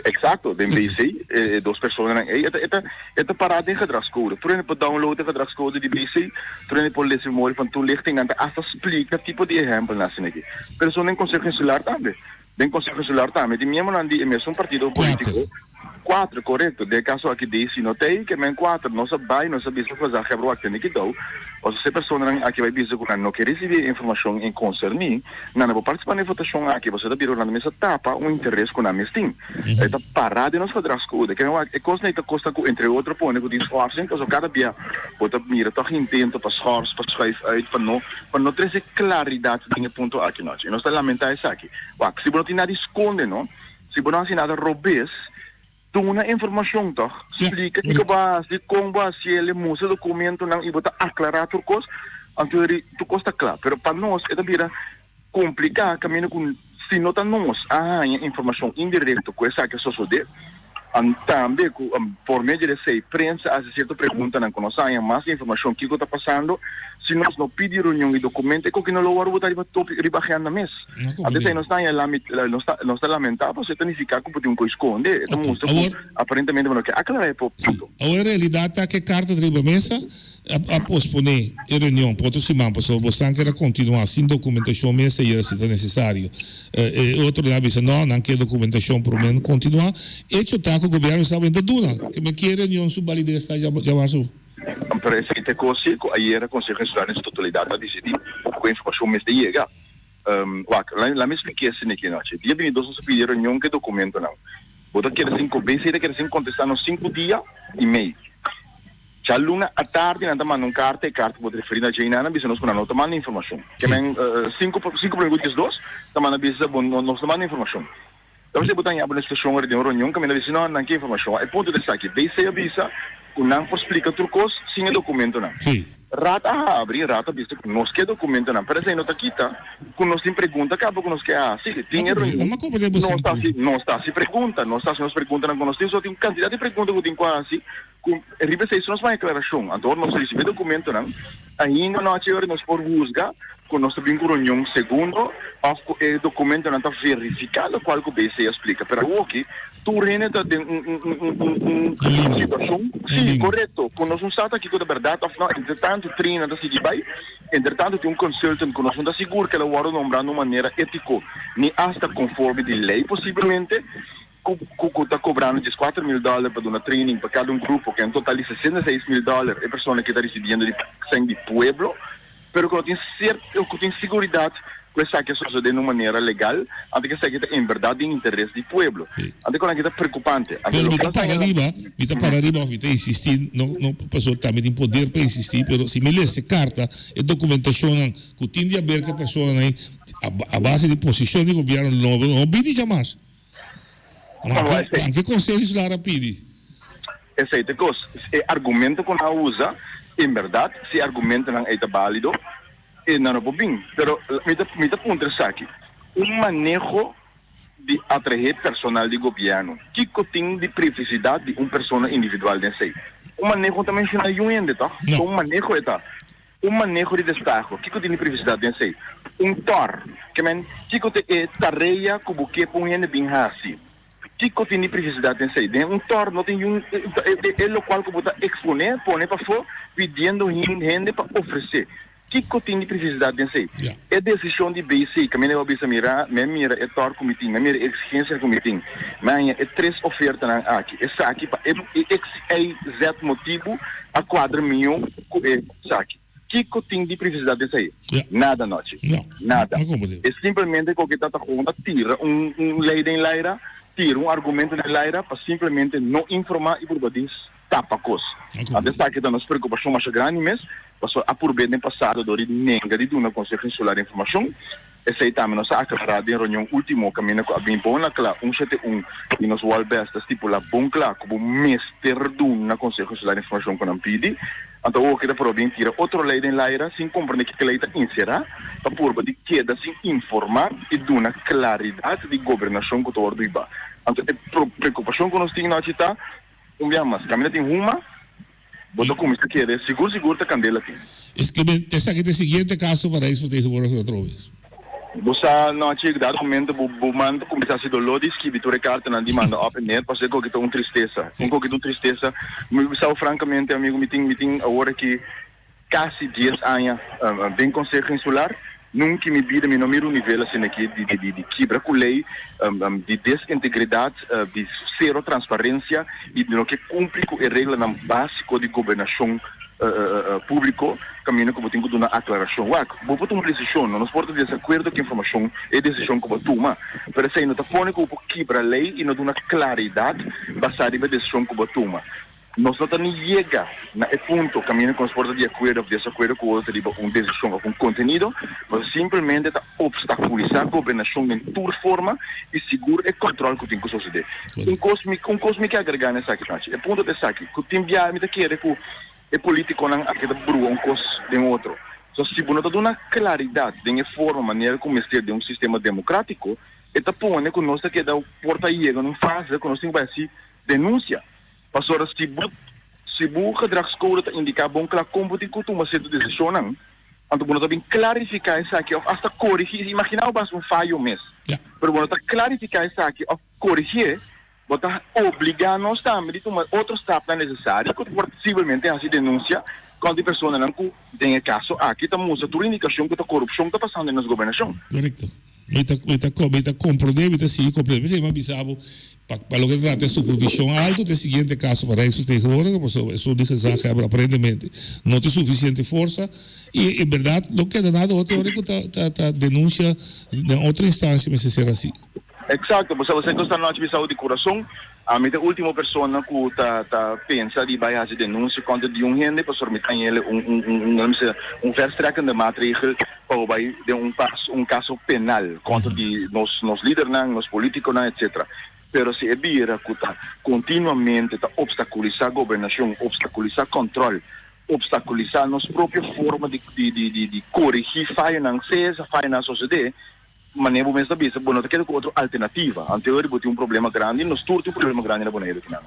Eksakto, den BC e dos personanan ei e ta e ta e ta pará den gedragskode. Tur hende por download e gedragskode di BC, tur hende por lesa memoria van toelichting, nan ta asta splika tipo di ehèmpelnan asina aki. Pero esnan den Konseho Insular tambe. Den Konseho Insular tambe tin miembronan di e mesun partido polítiko. Kuater, korekto. Den e kaso aki Daisy no ta ei, ke men kuater. Nos a bai, nos a bisa gezaghebber wak tene kidou, pasobra si e personanan aki bai bisa ku nan no ke risibí e informashon en konserní, nan no por partisipá na e votashon aki, pasobra ta bira ku nan ta mester tapa un interes ku nan mes tin. E ta pará den nos gedragscode. Ke men wak, e kosnan ei ta kosnan ku entre otro pone ku tin schorsing, pasobra kada bia bo ta mira tòg intento pa schors, pa schuif uit, pa no pa no trese klaridat den e punto aki nochi. I nos ta lamentá esaki. Wak, si bo no tin nada di skonde no, si bo no hasi nada robes, duna informashon tòg. Splika kiko bo a hasi, kon bo a hasi el, mustra dokumentonan i bo ta aklará tur kos, anto eri tur kos ta kla. Pero pa nos e ta bira kompliká kaminda ku si no ta nos a haña informashon indirekto ku esaki a sosodé, tambe ku por medio di esei prensa a hasi sierto preguntanan ku nos a haña mas informashon kiko ta pasando, si nos no pidi reunion i dokumento e koki no lo wòrdu botá riba topi riba agenda mes. Anto esei nos ta haña nos ta nos ta lamentá pasobra e ta nifiká ku bo tin un kos skonde, e ta mustra ku aparentemente bo no ke aklará e punto. Awor e realidat ta ku e karta ta riba mesa. A posponé e reunion pa otro siman pasobra bosan ker a kontinuá sin dokumentashon mes ayera si ta nesesario. E otronan a bisa no, nan ke dokumentashon promé nan kontinuá. Echo ta ku gobièrnu sa bo ta duna ke men ke reunion su balides ta djamarsu. Pero esei ta e kos si ku ayera Konseho Insular den su totalidat a disidí ku e informashon mester yega. Wak, laat mi spliké esei aki anochi. Dia binidos nos a pidi reunion ku e dokumentonan. Bo ta keda sin, BC ta keda sin kontestá nos sinku dia i mei. Djaluna atardi nan ta manda un karta, e karta ku bo ta referí na dje, nan a bisa nos ku nan no ta manda informashon. Ke men sinku sinku promé ku diesdos ta manda bisa bo nos ta manda informashon. Ta bisa bo ta haña bo na situashon ora den un reunion kaminda bisa no nan ke informashon. E punto ta esaki, BC a bisa ku nan por splika tur kos sin e dokumentonan. Raad a habri, Raad a bisa ku nos ke dokumentonan, pero esei no ta kita ku nos tin pregunta kaba ku nos ke hasi. Tin e reunion, nos ta hasi nos ta hasi pregunta, nos ta hasi nos preguntanan ku nos tin, so tin un kantidat di pregunta ku tin ku hasi. Ku riba esei si nos ban e klarashon, anto ora nos risibí e dokumentonan, ainda no hachi ora nos por husga ku nos ta bin ku reunion segundo òf ku e dokumentonan ta verifiká lokual ku BC a splika. Pero awoki tur hende ta den un un un un un situashon, sí, korekto, ku nos no sa ta kiko ta bèrdat òf no. Entretantu trainnan ta sigui bai, entretantu tin un consultant ku nos no ta sigur ku el a wòrdu nombrá na un manera étiko ni asta konforme di lei posiblemente. Ku ku ta kobrando dieskuater mil dòler pa duna training pa kada un grupo, ku e un total di 66 mil dòler e persona ki ta risibiendo di sèn di pueblo, pero ku no tin sert ku tin siguridat ku esaki a sosodé na un manera legal, anto ku esaki ta en bèrdat den interes di pueblo. Anto ku nan ki ta preokupante. Anto Pero mi loke ta nos ta para haña riba, mi ta para riba òf mi ta insistí, no no pasobra tambe tin poder pa insistí, pero si mi lesa e karta, e dokumentashonnan ku tin di haber ku e personanan ei a base di posishon di gobièrnu no no bini djamas. Anke Konseho Insular a pidi. Esei ta e kos. E argumento ku nan a usa, en bèrdat, si e argumentonan ei ta bálido, e nan no por bin. Pero mi ta mi ta puntra esaki, un maneho di atraé personal di gobièrnu, kiko tin di privisidat di un persona individual den esei? Un maneho ta menshoná yun hende, tòg? Un maneho e ta. Un maneho di destaho, kiko tin di privisidat den esei? Un tor, ke men, kiko ta e tarea ku bo ke pa un hende bin hasi? Kiko tin di privisidat den esei? Den un tor no tin yun e lokual ku bo ta eksponé, pone pafó, pidiendo hende pa ofresé. Kiko tin di privisidat den esei? E desishon di BC, kaminda bo a bisa mira, mi a mira e tor ku mi tin, mi a mira e eksigensianan ku mi tin, mi a haña e tres ofertanan aki, esaki pa e X, Y, Z motibu a kuadra mihó ku esaki. Kiko tin di privisidat den esei? Nada, Nochi. Nada. E simplemente ku ta ta gewoon ta tira un lei den laira, tira un argumento den laira pa simplemente no informá i purba di tapa kos. Anto esaki ta nos preokupashon masha grandi mes, pasobra a purb'é den pasado dor di nenga di duna Konseho Insular informashon. Esei tambe nos a aklará den reunion último kaminda ku a bin bon na kla un shete un di nos Walbes ta stipulá bon kla ku bo mester duna Konseho Insular informashon ku nan pidi. Anto awor ke ta purba bin tira otro lei den laira sin komprendé kiko lei ta enserá pa purba di keda sin informá i duna klaridat di gobernashon ku ta wòrdu hibá. Anto e preokupashon ku nos tin nochi ta Un biaha mas, kaminda tin huma, bo ta kuminsá kere sigur sigur ta kandela tin. Esaki esaki ta e siguiente kaso pa Rijksvertegenwoordiger atrobe. Bo sa nochi dado momento bo bo man ta kuminsá hasi doló di skibi tur e kartanan di manda òp en neer pasobra e koki ta un tristesa. Un koki ta un tristesa. Mi bisa bo frankamente amigo mi tin mi tin awor aki Casi dies aña den Conseho Insular, nunca in mi bida mi no mira un nivel asina aki di di di kibra cu ley, di desintegridad, di cero transparencia y di no ke cumpli cu e reglanan basico di gobernacion publico caminda cu bo tin cu duna aclaracion. Wak, bo por tuma decision, no nos por ta desacuerdo cu informacion, e decision cu bo tuma, pero esey no ta pone cu bo por kibra ley y no duna claridad basa riba e decision cu bo tuma. Nos no ta ni yega na e punto kaminda ku nos por ta di akuerdo òf desakuerdo ku otro riba un desishon òf un kontenido, nos simplemente ta opstakulisá gobernashon den tur forma i sigur e kòntròl ku tin ku sosodé. Un kos mi un kos mi ke agregá na esaki, Franchi, e punto ta esaki, ku tin biaha mi ta kere ku e polítikonan aki ta brua un kos den otro. So si bo no ta duna klaridat den e forma manera ku mester den un sistema demokrátiko, e ta pone ku nos ta keda por ta yega na un fase ku nos tin ku bai hasi denunsia. Pasobra si bo si bo gedragscode ta indiká bon kla kon bo tin ku tuma sierto desishonnan, anto bo no ta bin klarifiká esaki òf asta korigí. Imaginá bo basa un fayo mes, pero bo no ta klarifiká esaki òf korigié, bo ta obligá nos tambe di tuma otro stapnan nesesario ku por posiblemente hasi denunsia. Kontra di personanan ku den e kaso aki ta mustra tur indikashon ku ta korupshon ta pasando den nos gobernashon. Korekto. Mi ta mi ta mi ta komprondé, mi ta sigui komprondé. P'esei mi a bisa bo, pa pa loke ta trata e supervishon alto ta e siguiente kaso pa Rijksvertegenwoordiger, pasobra esun di gezaghebber aparentemente no tin sufisiente forsa i en bèrdat no keda nada otro ora ku ta ta ta denunsia den otro instansia mester ser asi. Exacto, bo sa bo sa ku esta nochi mi sa di kurason, ami ta e ultimo persona ku ta ta pensa di bai hasi denunsia kontra di un hende pasobra mi ta hañ'el un un un un laat mi bisa un verstrekkende maatregel pa bo bai den un pas un kaso penal kontra di nos nos lidernan, nos politikonan etcetera. Pero si e bira ku ta kontinuamente ta obstakulisá gobernashon, obstakulisá kòntròl, obstakulisá nos propio forma di di di di di korigí fayonan, sea esa fayonan a sosodé, Manera bo mes ta bisa, bo no ta keda ku otro alternativa. Anteori bo tin un problema grandi, nos tur tin un problema grandi na Boneiru kinan.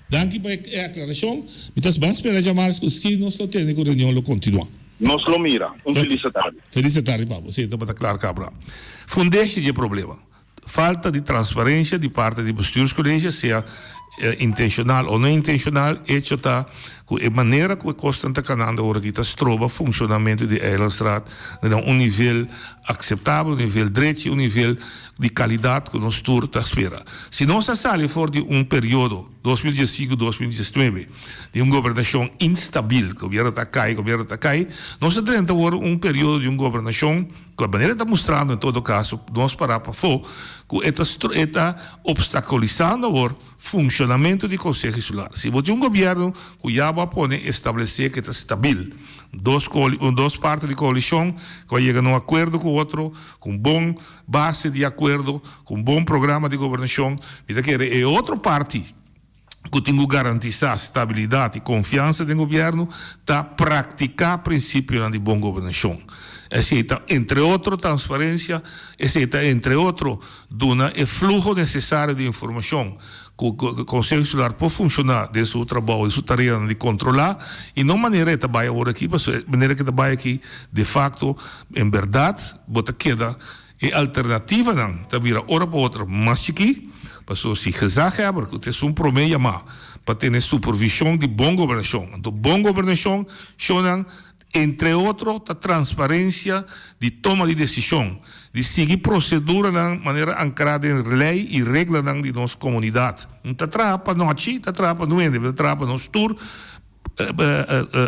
Danki pa e aklarashon. Mi ta ban spera djamars ku si nos lo tene ku reunion lo kontinuá. Nos lo mira. Un felis atardi. Felis atardi pa bo. Si, tabata klar kabra. Fundeshi dje problema. Falta di transparencia di parti di bestuurscollege, sea intencional o no intencional, hecho ta cu e manera cu e cosnan ta canando awor aki ta stroba funcionamento di Eilandsraad na un nivel aceptabel, un nivel drechi, un nivel di calidad cu nos tur ta spera. Si nos a sali for di un periodo, 2015, 2019, di un gobernacion instabil, gobierno ta cay, gobierno ta cay, nos a drenta awor un periodo di un gobernacion, Cu e manera ta mustrando en todo caso nos para pafó cu e ta e ta obstaculisando awor funcionamento di Conseho Insular. Si bo tin un gobierno cu ya bo a pone establece cu e ta stabil, dos dos parti di coalicion cu a yega na un acuerdo cu otro, cu un bon base di acuerdo, cu un bon programa di gobernacion, mi ta kere e otro parti, ku tin ku garantisá stabilidat i konfiansa den gobièrnu ta praktiká prinsipionan di bon gobernashon. Esei ta entre otro transparensia, esei ta entre otro duna e fluho nesesario di informashon ku Konseho Insular por funshoná den su trabou, den su tareanan di kontrolá i no manera e ta bai awor aki, pasobra e manera ku e ta bai aki de fakto en bèrdat bo ta keda E alternativanan ta bira ora pa otro mas chikí, pasobra si gezaghebber ku ta esun promé yamá pa tene supervishon di bon gobernashon, anto bon gobernashon shonnan entre otro ta transparensia di toma di desishon, di sigui proseduranan manera ankrá den lei i reglanan di nos komunidat. N ta traha pa nochi, ta traha pa nuende, ta traha pa nos tur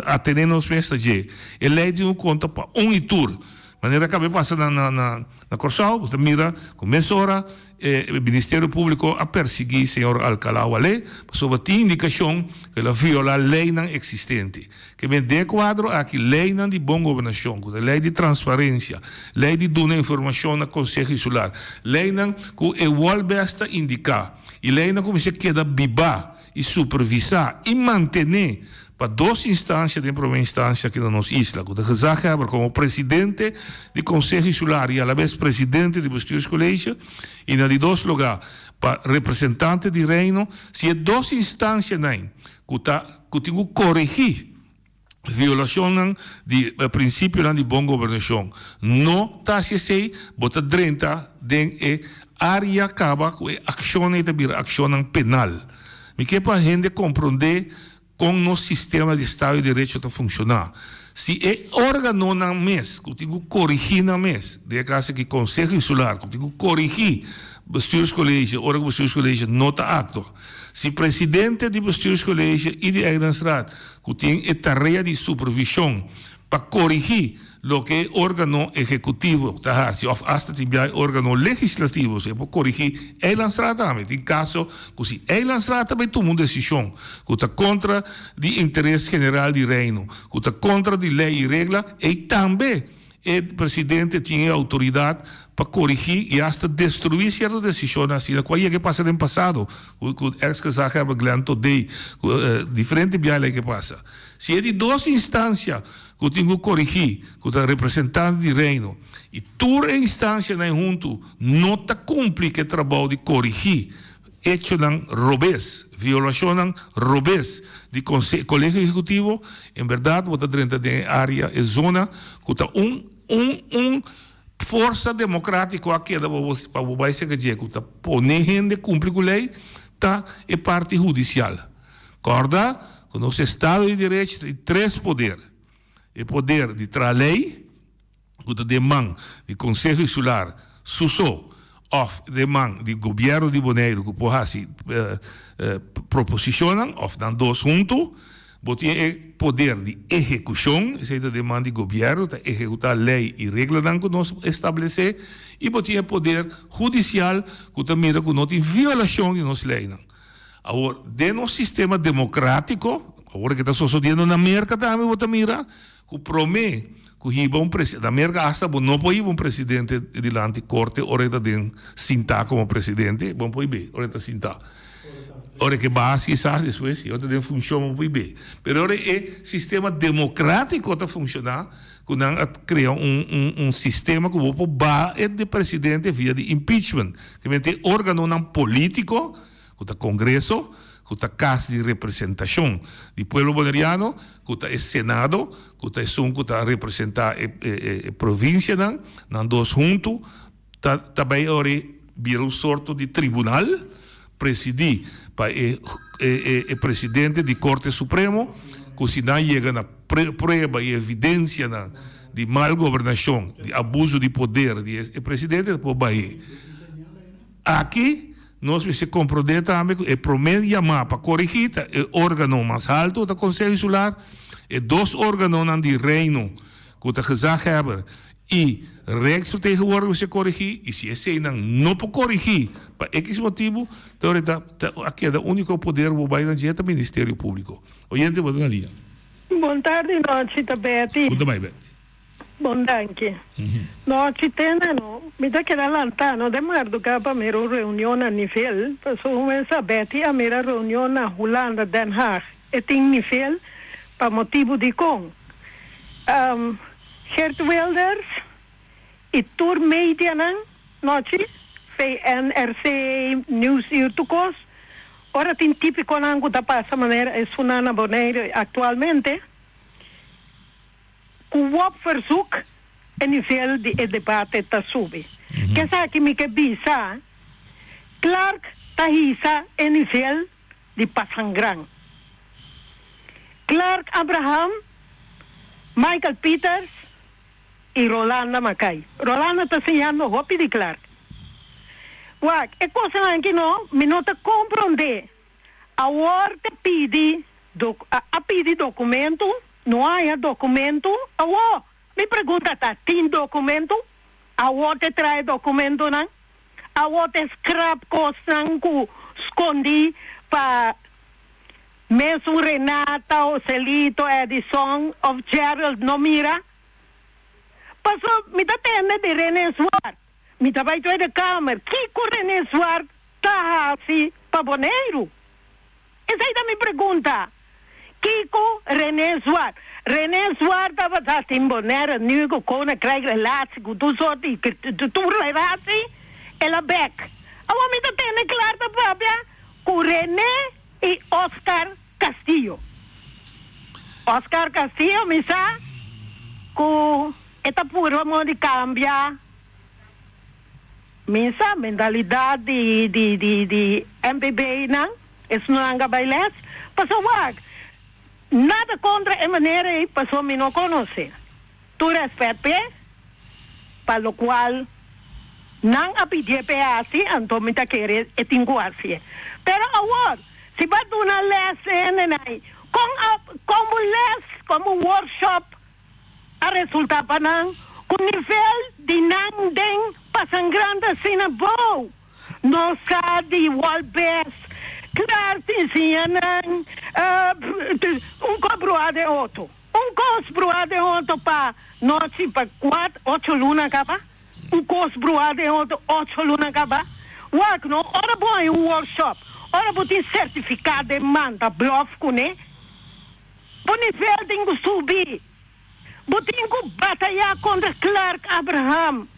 atené nos mes ta dje. E lei tin un konta pa un i tur. Manera kabe pasa na na na Kòrsou, bo ta mira ku mesora e Ministerio Públiko a persiguí señor Alcalá Walé pasobra tin indikashon ku el a violá leinan eksistente. Ke men den e kuadro aki leinan di bon gobernashon, ku ta lei di transparensia, lei di duna informashon na Konseho Insular, leinan ku e Wolbes ta indiká i leinan ku mester keda bibá i supervisá i mantené pa dos instansia den promé instansia aki na nos isla, ku ta gezaghebber komo presidente di Konseho Insular i alabes presidente di Bestuurscollege i na di dos lugá pa representante di Reino, si e dos instansianan ku ta ku tin ku koregí Violashonnan di prinsipionan di bon gobernashon. No ta hasi esei, bo ta drenta den e área kaba ku e akshonnan ei ta bira akshonnan penal. Mi ke pa hende komprondé kon nos sistema di estado di derecho ta funshoná. Si e órganonan mes ku tin ku korigí nan mes, den e kaso aki Konseho Insular ku tin ku korigí Bestuurscollege ora ku Bestuurscollege no ta aktua, Si presidente di Bestuurscollege i di Eilandsraad ku tin e tarea di supervishon pa korigí loke e organo ehekutivo ta hasi òf asta tin bia e organo legislativo si e por korigí Eilandsraad tambe. Tin kaso ku si Eilandsraad ta bai tuma un desishon ku ta kontra di interes general di Reino, ku ta kontra di lei i regla, ei tambe E presidente tin e autoridad pa corigi y hasta destrui cierto decisionnan asina cu a yega e pasa den pasado cu cu ex gezaghebber Glenn Todey cu diferente biaha ley ke pasa. Si e di dos instancia cu tin cu corigi cu ta representante di Reino y tur e instancianan hunto no ta cumpli cu e trabou di corigi Echonan robes, violacionnan robes di Colegio Ejecutivo, en berdad bo ta drenta den e area, e zona cu ta un, un, un forsa democratico a keda pa bo, pa bo bay cerca dje, cu ta pone hende cumpli cu ley, ta e parti hudicial. Corda. Ku nos estado di derecho tin tres poder, e poder di traha lei, ku ta den man di Konseho Insular su so òf den man di gobièrnu di Boneiru ku por hasi proposishonnan òf nan dos huntu. Bo tin e poder di ehekushon, esei ta den man di gobièrnu, ta ehekutá lei i reglanan ku nos establesé, i bo tin e poder hudisial ku ta mira ku no tin violashon di nos leinan. Awor, den nos sistema demokrátiko, awor ke ta sosodiendo na Merka tambe bo ta mira ku promé ku hiba un presi, na Merka asta bo no por hiba un presidente dilanti korte ora e ta den sintá komo presidente, bo no por hib'é ora e ta sintá. Ora e ke baha kisas despues si, ora e ta den funshon bo por hib'é. Pero ora e sistema demokrátiko ta funshoná ku nan a krea un un un sistema ku bo por baha e de presidente via di impeachment, ke mester e organonan polítiko, ku ta Kongreso, ku ta Kas di Representashon di Pueblo Boneriano, ku ta e Senado, ku ta esun ku ta representá e e provinsianan, nan dos huntu ta ta bai ora bira un sorto di tribunal presidí pa e e e presidente di Korte Supremo, ku si nan yega na prueba i evidensianan di mal gobernashon, di abuso di poder di e presidente ta por bai. Aki nos mester komprondé tambe ku e promé yamá pa korigí ta e órgano mas haltu, ta Konseho Insular, e dos órganonan di Reino ku ta Gezaghebber i Rijksvertegenwoordiger mester korigí i si eseinan no por korigí pa ekis motibu, ta ora ta a keda úniko poder bo bai na dje ta Ministerio Públiko. Oyente bo ta na liña. Bon tardi nochi ta Betty. Ku ta bai Betty? Bon danki. Nochi tene no, mi ta keda lanta no den marduga pa mira un reunion na nivel, pasobra un mesa Betty a mira reunion na Hulanda, Den Haag, e tin nivel pa motibu dikon Geert Wilders i tur medianan nochi, VNRC, Nieuwsuur tur kos, ora tin tipikonan ku ta pasa manera esunnan na Bonaire aktualmente. Ku wop verzoek e nivel di e debate ta subi. Kesaki mi ke bisa, Clark ta hisa e nivel di pasangran. Clark Abraham, Michael Pieters i Rolanda Mackay. Rolanda ta siñando hopi di Clark. Wak, e kosanan aki no, mi no ta komprondé. Awor ta pidi a pidi documento, no haya documento, awor mi pregunta ta tin documento? Awor te trae documentonan? Awor te scrap cosnan cu scondi pa mesun Renata, Joselito, Edison of Gerald no mira? Paso mi ta tende di Rene Zwart, mi ta bay Tweede Kamer, kico Rene Zwart ta hasi pa Boneiru? Esei ta mi pregunta. Kiko René Zwart? René Zwart tabata tin Bonaire nu ku Koninkrijk relatie ku tur sort di tur relatie, el a bek. Awor mi ta tende klar ta papia ku René i Oscar Castillo. Oscar Castillo mi sa ku e ta purba modo di kambia. Mi sa mentalidad di di di di MPB nan, esnan a bay les, paso wak, nada contra e manera ey paso mi no conoce, tur respet p'e, pa locual nan a pidie p'e haci anto mi ta kere e tin cu haci'e. Pero awor si bo a duna les e hendenan ey, con a con bo les, con bo workshop A resulta pa nan cu nivel di nan den pasan grandi asina bou. No sa di wal bes klaar ta enseña nan un cos brua den otro. Un cos brua den otro pa nochi pa cuat ocho luna caba. Un cos brua den otro ocho luna caba. Wak no ora bo haña un workshop, ora bo tin certificado den man ta blof cune. Bo nivel tin ku subi. Bo tin ku batayá kontra Clark Abraham.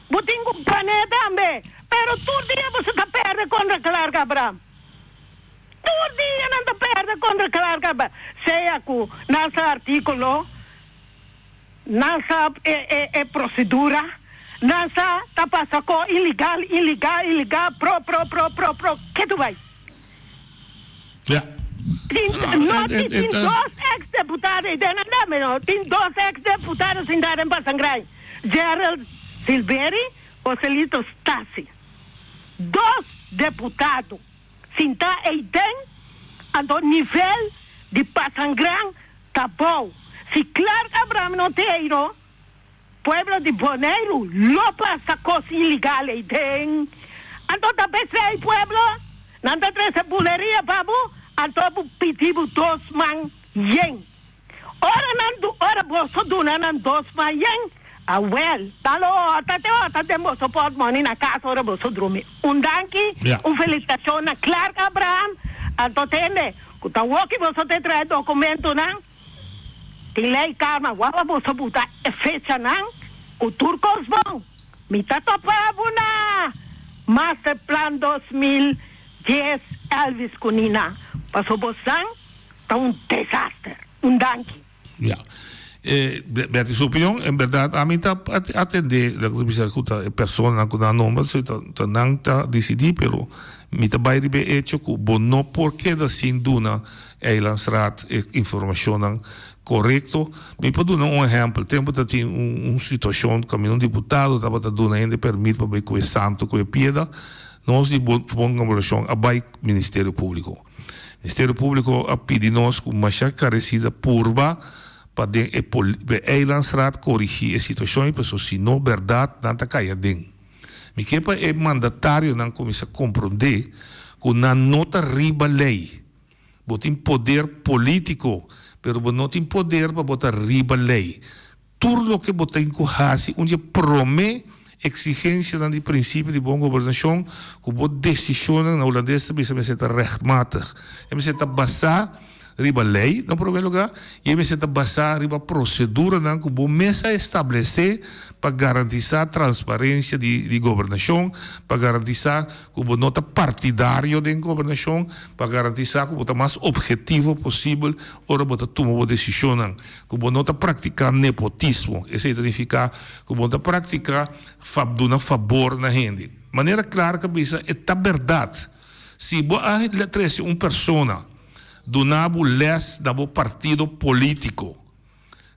Bo tin ku gané tambe. Pero tur dia boso ta pèrdè kontra Clark Abraham. Tur dia nan ta pèrdè kontra Clark Abraham. Sea ku nan sa artíkulo, nan sa e prosedura, nan sa ta pasa ko ilegal, ilegal, ilegal, pro, pro, pro, pro, pro, ke tu bai? Ja. Tin, no, tin, tin dos ex deputado ei den nan dame no. Tin dos ex deputado sintá den Pasangray. Gerald Silbery, Joselito Stasi. Dos deputado sintá ei den, anto nivel di Pasangran ta bou. Si Clark Abraham no te ei no, Pueblo di Boneiru lo pasa kos ilegal ei den. Anto ta p'esei pueblo, nan ta trese buleria pa bo, anto bo pidi bo dos man yen. Ora nan du, ora boso duna nan dos man yen, awel, nan lo ota te ota den boso pòtmòni na kas ora boso drumi. Un danki, un felisitashon na Clark Abraham, anto tende ku ta woki boso te trae dokumentunan. Tin lei karma wawa boso buta e fechanan ku tur kos bon. Mi ta topa bo na Masterplan 2010 Elvis ku Nina paso bosan ta un desaster. Un danki. Ya. E Bertie su opinion, en berdad ami ta atende loke ta bisa ku ta e personanan ku nan nomber so ta nan ta disidí pero mi ta bai riba e hecho ku bo no por keda sin duna Eilandsraad e informacionnan corecto. Mi por duna un ehempel, tempo ta tin un situacion caminda un diputado tabata duna hende permit pa bay cu e santo cu e pieda, nos di Bon Gobernacion a bay Ministerio Publico. Ministerio Publico a pidi nos cu masha carecida purba pa den e Eilandsraad corigi e situacion y pasobra si no berdad nan ta cay aden. Mi ke pa e mandatarionan cuminsa compronde cu nan no ta riba ley. Bo tin poder polítiko, pero bo no tin poder pa bo ta riba lei. Tur loke bo tin ku hasi, un di e promé eksigensianan di prinsipio di bon gobernashon, ku bo desishonnan, na hulandes ta bisa mester ta rechtmatig. E mester ta basá riba lei na promé lugá i e mester ta basá riba proseduranan ku bo mes a establesé pa garantisá transparensia di gobernashon, pa garantisá ku bo no ta partidario den gobernashon, pa garantisá ku bo ta mas obhetivo posibel ora bo ta tuma bo desishonnan, ku bo no ta praktiká nepotismo, esei ta nifiká ku bo no ta praktiká duna fabor na hende. Manera Clark a bisa, e ta bèrdat, si bo a trese un persona duna bo lès na bo partido polítiko,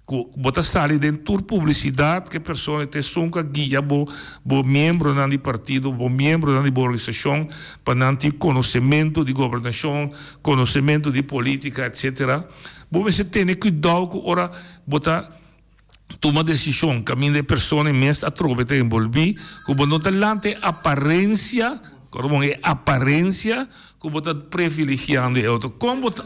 Ku bo ta sali den tur publisidat ku e persona ta esun ku a guia bo, bo miembronan di partido, bo miembronan di bo organisashon pa nan tin konosementu di gobernashon, konosementu di politika etsetera. Bo mester tene kuidou ku ora bo ta tuma desishon kaminda e persona e mes atrobe ta enbolbí, ku bo no ta lanta e aparensia, kòrda bon, e aparensia Ku bo ta privilegiando e otro. Kon bo ta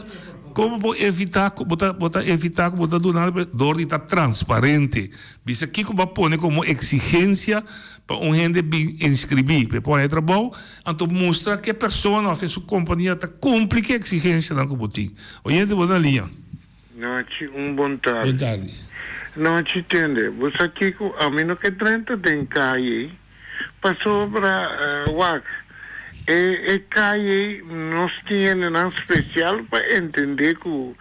kon bo por evitá ku bo ta bo ta evitá ku bo ta duna dor di ta transparente. Bisa kiko bo a pone komo eksigensia pa un hende bin inskribí pa e por haña trabou, anto mustra ku e persona òf e su kompania ta kumpli ku e eksigensianan ku bo tin. Oyente bo na liña. Nochi un bon tardi. Bon tardi. Nochi tende, bo sa kiko ami no ke drenta den kaye pasobra wak e e kaye nos tin hendenan spesial pa entende ku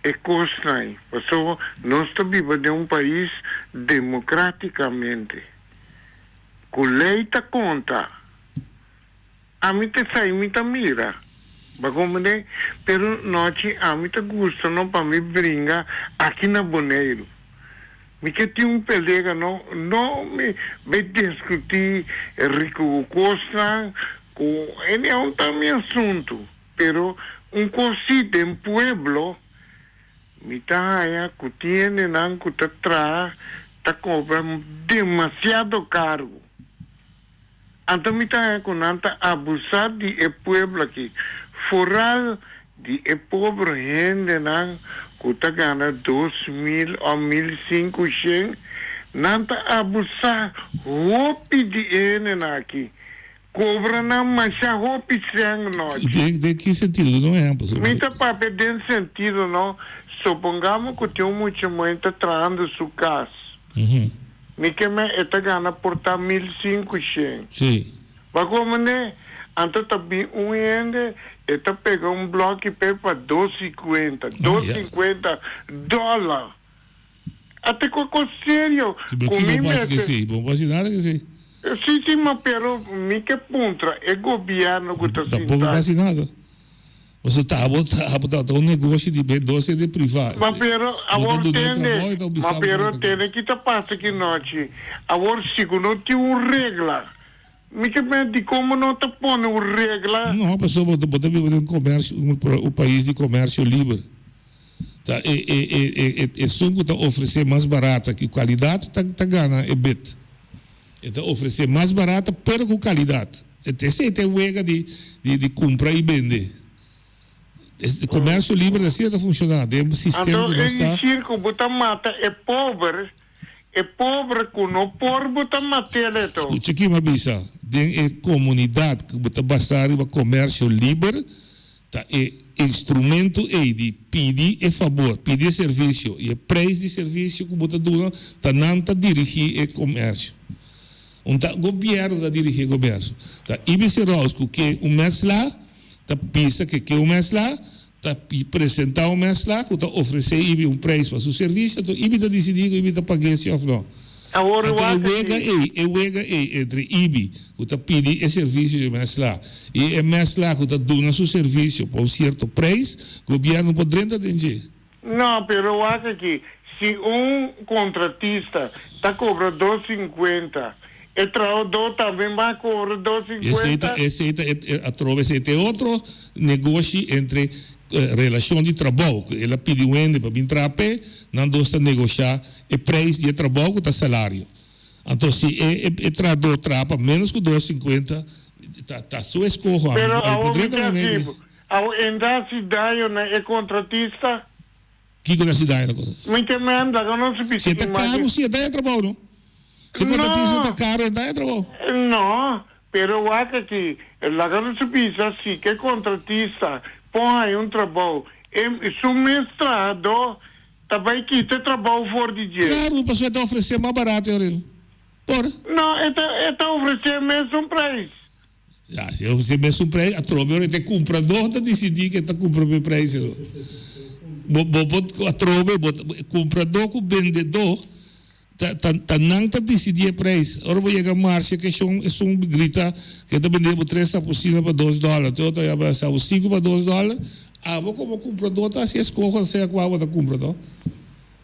e kosnan ei pasobra nos ta biba den un pais demokratikamente ku lei ta konta. Ami ta sai mi ta mira. Bo comprende? Pero nochi ami ta gusta no pa mi bringa aki na Boneiru. Mi ke tin un pelega no, no mi bay discuti rico cu cosnan cu anyhow ta mi asunto. Pero un cos si den pueblo mi ta haya cu tin hendenan cu ta traha ta cobra demasiado caro. Anto mi ta haña ku nan ta abusá di e pueblo aki, foral di e pober hendenan ku ta gana 2000 òf 1500, nan ta abusá hopi di e hendenan aki, kobra nan masha hopi sèn nochi. Den den ki sentido? Duna un ehèmpel. Mi ta papia den sentido no, supongamos ku tin un mucha muhé ta trahando su kas. Mi ke me e ta gana por ta 1500. Sí. Ba como ne? Anto ta bin un hende e ta pega un bloki pe pa dos cincuenta, dos cincuenta dollar. Ate cu cos serio Sí, pero cu ki mi bo por haci mester. esey? Bo por haci nada cu esey. Sí, sí, ma pero mi ke puntra e gobierno cu ta Tampoco sinta. por haci nada. Pasobra ta abo ta abo ta un negoshi di dos hende privá. Ma pero Bo ta awor duna e tende, trabou i ta ma bisa bo pero ta tende ki ta pasa ki nochi. Awor si ku no tin un regla, mi ke meen dikon bo no ta pone un regla? No, pasobra bo ta biba den un komersio, un pais di komersio liber. Ta e e e e esun ku ta ofresé mas barata ku kalidat ta ta gana e bid. E ta ofresé mas barata pero ku kalidat. Esei ta e wega di di kumpra i bende. E komersio liber asina ta funshoná den e sistema Anto ku e nos ta. dicir cu bo ta mata e pober, e pober cu no por bo ta mat'el eto. Scucha ki mi a bisa, den e comunidad cu bo ta basa riba comercio liber, ta e instrumento ey di pidi e fabor, pidi e servicio y e prijs di servicio cu bo ta duna, ta nan ta dirigi e comercio. Un ta gobierno ta dirigi e comercio. Ta IBC Rouse cu ke un mes la, ta bisa ke ke un mes la, ta presenta un mes la cu ta ofrece Ibi un prijs pa su servicio, anto Ibi ta dicidi cu Ibi ta pag'e si of no. Awor Anto e wak wega aki. ey, e wega ey entre Ibi cu ta pidi e servicio di mes la y e mes la cu ta duna su servicio pa un cierto prijs, gobierno por drenta den dje. No, pero wak aki, si un contratista ta cobra dos cincuenta, e trahador tambe mag cobra dos Esey ta, cincuenta? esey ta e atrobe, esey ta e otro negoshi entre relacion di trabou. Cu el a pidi un hende pa bin traha p'e, nan dos ta negosha e prijs di e trabou cu ta salario. Anto si e e trahador traha pa menos cu dos cincuenta, ta ta su escoho. Pero Ami awor podría mi ta tambe hasi maybe. bo, awor e ta hasi daño na e contratista? Kiko ta hasi daño na contratista? Mi ta manda cu no si Si e ta caro, si e daña e trabou no. Si e contratista ta caro, e daña e trabou. No, pero wak aki, laga nos bisa si ke contratista por haña un trabou, e su mes trahador ta bay kita e trabou for di dje. Claro, pasobra e ta ofrece mas barato e ora. Por? No, e ta e ta ofrece mesun prijs. Ya, si e ofrece mesun prijs, atrobe ora e ta e cumprador ta dicidi ke ta cumpra pa e prijs. Bo bo por atrobe bo cumprador cu bendedor Ta ta ta nan ta disidí e preis. Ora bo yega marsha ke shon esun grita ke ta bende bo tres apusina pa dos dòler, te otro ya bai sa bo sinku pa dos dòler, abo komo kumpradó ta hasi eskoho sea kua bo ta kumpra no.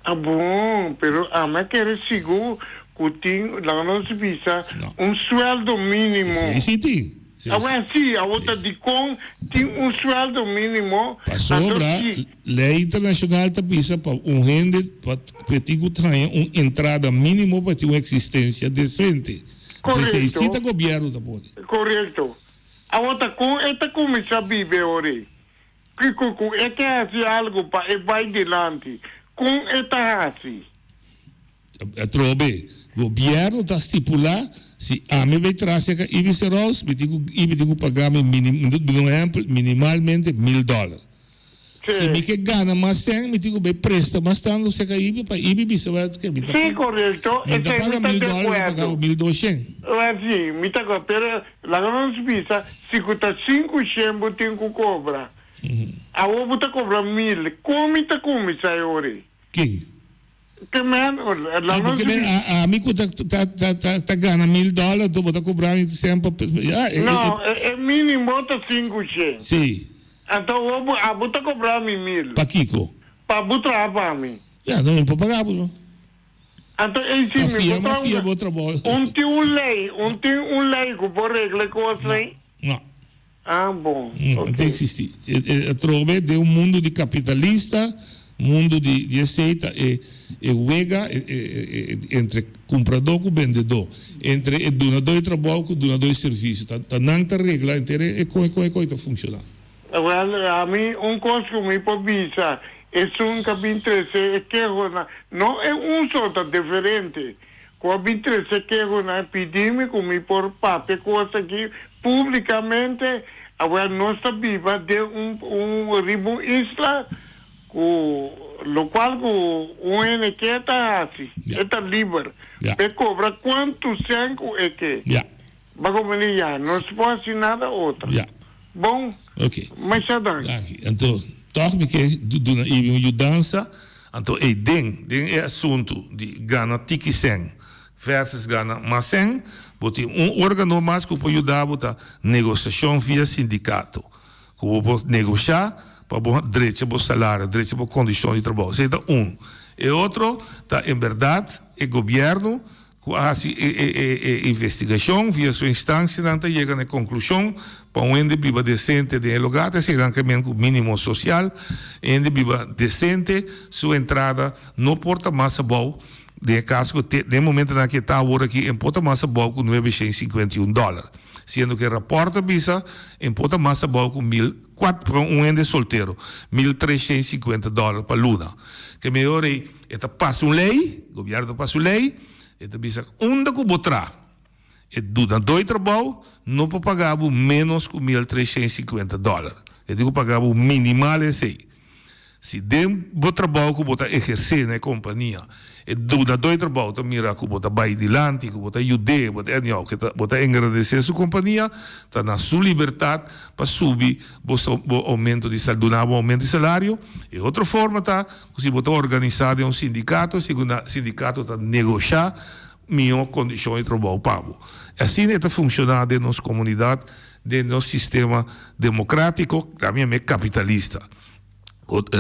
Ah bon, pero ami a kere sigur ku tin, laga nos bisa, un sueldo mínimo. Esei si tin. Awor si, awor ta dikon tin un sueldo mínimo, anto Pasobra si. lei internashonal ta bisa pa un hende pa e tin ku haña un entrada mínimo pa tin un eksistensia desente. Entonces esei si ta Korekto. gobièrnu ta pone. Korekto. Awor ta kon e ta kuminsá biba e ora ei? Kiko ku e ke hasi algu pa e bai dilanti, kon e ta hasi? Atrobe, gobierno ta stipula si ami bay traha cerca Ibis de Roos, mi tin cu Ibi tin cu paga mi minim, mi duna un ehempel, minimalmente mil dollar. Si mi ke gana mas cen, mi tin cu bay presta mas tanto cerca Ibi pa Ibi bisa bay ke mi ta Sí, correcto, mi ta esey paga mi ta mil de dollar, mi ta paga acuerdo. mil doshen. Wel, sí, mi ta acuerdo, pero laga nos bisa, si cu ta cinco shen bo tin cu cobra, awor bo ta cobra mil, con mi ta cuminsa e ora ey? Ken? Ke men, la Ah, nos porque men, a, a mi ku ta, ta, ta, ta, ta gana $1000, to bo ta kobra mi semper, ja, e, e, No, e, e minimo ta 500. Si. Anto bo, bo, abo ta kobra mi mil. Pakiko? Pa bo traha pa mi. Ja, no, mi por paga bo no. Anto ei si Ta mi fia, por ma traha fia un, bo trabou. un tin un lei, un tin un lei ku por regla e kos ei? No. Ah, bon. No, no ta existi. E, e, atrobe den un mundo di capitalista, mundo di, di esey ta e, e wega e, e, e, e, entre cumprador cu bendedor, entre e dunador di trabou cu dunador di servicio. Ta, ta nan ta regla enter e, e con e con e con ta funciona. Wel, ami un cos cu mi por bisa, esun cu a bin trece e kehonan, no e un so, ta diferente. Ku a bin trese kehonan pidi mi ku mi por papia kos aki publikamente, awor nos ta biba den un un riba un isla ku lokual ku un hende ke ta hasi, e ta liber pa e kobra kuantu sèn ku e ke. Ba komprende ya, no se por hasi nada otro. Bon, masha danki. Danki. Anto tòg mi ke duna Ibi un yudansa. Anto ei den den e asuntu di gana tiki sèn versus gana mas sèn, bo tin un organo mas ku por yuda bo ta negosiashon via sindikato. Ku bo por negoshá pa bo drecha bo salario, drecha bo kondishon di trabou. Esei ta un. E otro ta en bèrdat e gobièrnu ku a hasi e e e investigashon via su instansianan ta yega na e konklushon pa un hende biba desente den e lugá ta esei nan ke men ku mínimo sosial. E hende biba desente su entrada no por ta mas abou den e kaso ku te den e momentonan ku e ta awor aki e por ta mas abou ku nuebe shen sinkuenta i un dòler. Siendo ku e rapòrt ta bisa e por ta mas abou ku mil kuat pa un hende soltero, 1350 dòler pa luna. Ke mehor ei e ta pasa un lei, gobièrnu ta pasa un lei, e ta bisa unda ku bo traha e dunadó di trabou no por paga bo ménos ku 1350 dòler. E tin ku paga bo minimal esei. Si den bo trabou ku bo ta ehersé na e kompania, e dunadó di trabou ta mira ku bo ta bai dilanti, ku bo ta yud'é, bo ta anyhow, ku bo ta engrandesé su kompania, ta na su libertat pa subi bo bo oumento di sal, duna bo oumento di salario. E otro forma ta ku si bo ta organisá den un sindikato, si sindikato ta negoshá mihó kondishon di trabou pa bo. Asina e ta funshoná den nos komunidat, den nos sistema demokrátiko, tambe mi kapitalista.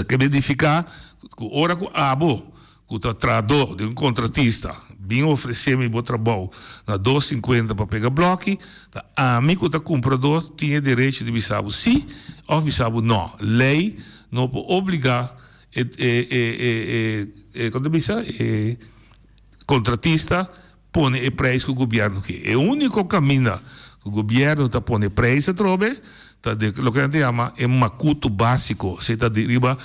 Ke nifiká ku ora ku abo ku ta trahadó di un kontratista bin ofresé mi bo trabou na dos sinkuenta pa pega blòki, ta ami ku ta kumpradó tin e derecho di bisa bo sí òf bisa bo nò. Lei no por obligá e e kon ta bisa e kontratista pone e prijs ku gobièrnu ke. E úniko kaminda ku gobièrnu ta pone prijs atrobe ta den loke nan ta yama e makutu básiko, esei ta di riba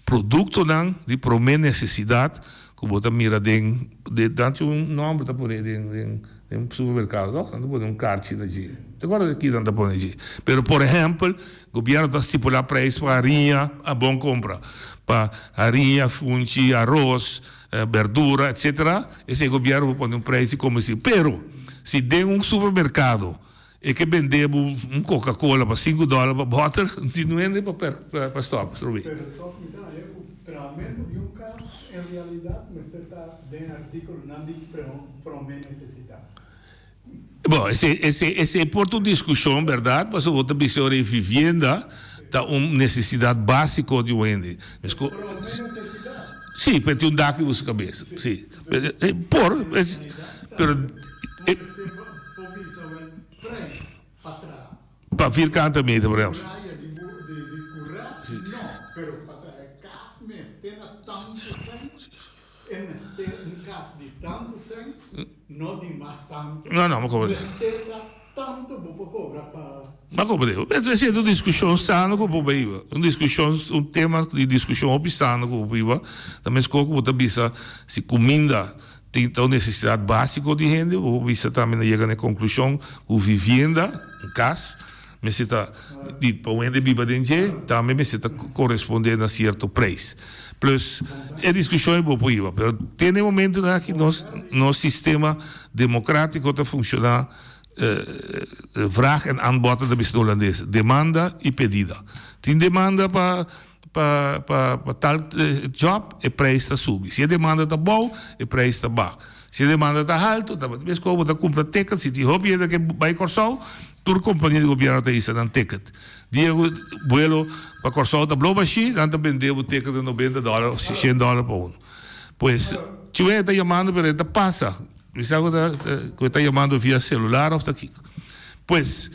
produktonan di promé nesesidat ku bo ta mira den nan tin un nòmber ta pone den den den supermerkado tòg? Nan ta pone un karchi na dje. Te kòrda ki nan ta pone dje. Pero por ehèmpel gobièrnu ta stipulá prijs pa hariña a bon kompra, pa hariña, funchi, aros. Berdura etc. Esei gobierno por pone un prijs di comercio. Pero si den un supermercado e ke bende bo un coca cola pa sinku dollar pa boter, tin un hende pa pa stop strobe. Pero toch mi ta haña ku trahamentu di un kas en realidat mester ta den artíkulonan di promé nesesidat. Bo, esei esei esei por ta un diskushon bèrdat, pasobra bo ta bisa ora e vivienda ta un nesesidat básiko di un hende. Meskos Sí, pero tin un dak riba su kabes. Sí. Por, pero Pa vierkante meter, por ehempel. E mester un kas di tantu sèn, no di mas tantu. No, no, mi komprendé. Mester ta tantu bo por kobra pa. Mi komprendé. Esei ta un diskushon sano ku bo por hiba. Un diskushon, un tema di diskushon hopi sano ku bo por hiba. Ta meskos ku bo ta bisa si kuminda tin ta un nesesidat básiko di hende, bo por bisa tambe na yega na e konklushon ku vivienda, un kas, Mester ta di pa un hende biba den dje, tambe mester ta corresponde na cierto prijs. Plus, e discusion ei bo por hiba, pero te na e momentonan aki nos nos sistema democratico ta funciona vraag en aanbod ta bisa na holandes, demanda y pedida. Tin demanda pa pa pa pa tal job, e prijs ta subi. Si e demanda ta bou, e prijs ta baha. Si e demanda ta halto, ta mescos bo ta cumpra ticket, si tin hopi hende ke bay Corsou, Tur kompania di gobièrnu ta hisa nan ticket. Dia ku buelo pa Kòrsou ta blo bashí, nan ta bende bo ticket na nobenta dòler òf shen dòler pa unu. Pues, Chiwe e ta yamando pero e ta pasa. Mi sa ku ta ku e ta yamando via selular òf ta kiko. Pues,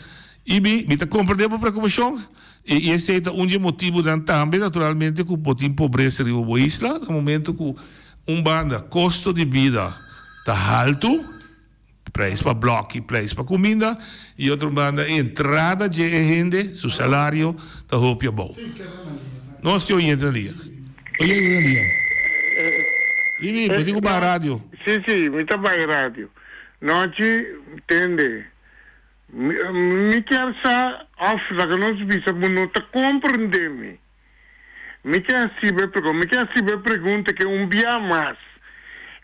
i mi mi ta komprendé bo preokupashon i esei ta un di e motibunan tambe naturalmente ku bo tin pobresa riba bo isla na momento ku un banda kosto di bida ta haltu. Prijs pa blòki, prijs pa kuminda i otro banda e entrada dje e hende, su salario ta hopi abou. Nos tin oyente na lia. Oyente na lia. Ibi, bo tin ku baha radio. Sí, sí, mi ta bai radio. Nochi, tende. Mi, mi kier sa of laga nos bisa bo no ta comprende mi. Mi ke hasi bo e pregunta, mi ke hasi bo e pregunta ke un bia mas.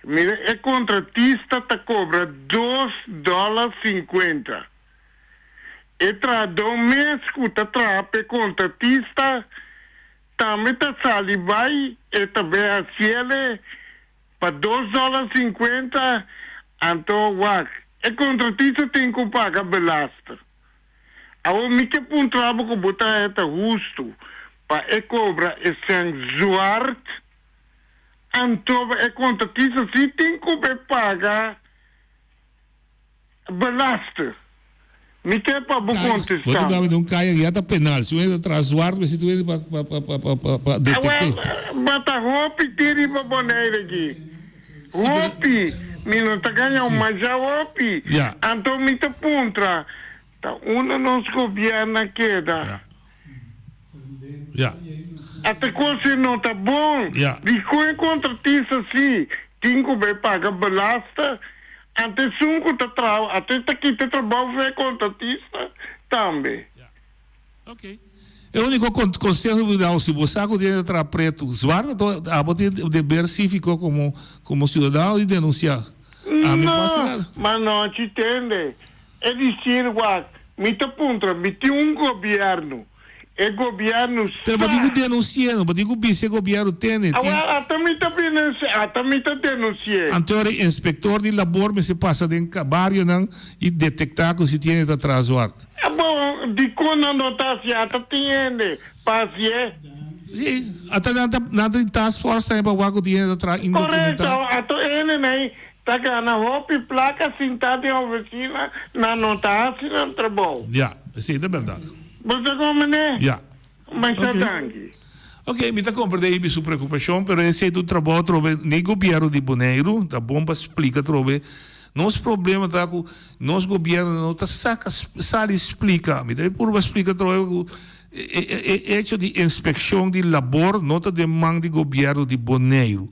Mira, e kontratista ta kobra dos dòler sinkuenta. E trahadó mes ku ta traha pa e kontratista tambe ta sali bai, e ta bai hasiele pa dos dòler sinkuenta, anto wak, e kontratista tin ku paga belaster. Awor mi ke puntra bo ku bo ta haña ta hustu pa e kobra e sèn zwart? Anto e kontratista si tin ku be paga belasting. Mi ke pa bo Bo kontestá. ta gaba den un kaya ya ta penal. Si un hende ta traha zwart mester tin un hende pa pa pa pa pa pa pa detekt'é. Awel, ma ta hopi tin riba Bonaire aki. Hopi, mi no ta gaña un masha hopi. Anto mi ta puntra, ta unda nos gobierno a keda? Ata cos no ta bon. Dicon e contratista si tin cu bay paga belasta? Anto esun cu ta traha, anto e ta kita e trabao for e contratista tambe. E úniko konseho ku mi dau, si bo sa ku tin hende ta traha pretu, zwart, anto abo tin deber síviko komo komo siudadano di denunsiá. Ami no por hasi No, nada. ma nochi tende. E disir wak, mi ta puntra, mi tin un gobièrnu, e gobièrnu Pero bo tin ku sa. denunsi'é, no bo tin ku bisa e gobièrnu tende, tin. Awel, ata mi ta binensi'é, ata mi ta denunsi'é. Anto ora e inspektor di labor mester pasa den barionan i detektá ku si tin hende ta traha zwart. Bon, dikon nan no ta hasi ata tin hende pa hasié? Sí, ata nan ta nan ta di task force tambe pa wak ku tin hende ta traha indokumentá. Korekto, ato hendenan ta gana hopi plaka sintá den ofisina, nan no ta hasi nan trabou. Ya, esei ta bèrdat. Bo sa kon meneer? Ya. Masha Ok. danki. Ok, mi ta komprendé Ibi su preokupashon, pero esei ta un trabou atrobe n'e gobièrnu di Boneiru, ta bon pa splika atrobe. Nos problema ta ku nos gobièrnu no ta saka sali splika. Mi ta purba splika atrobe ku e e echo di inspekshon di labor no ta den man di gobièrnu di Boneiru.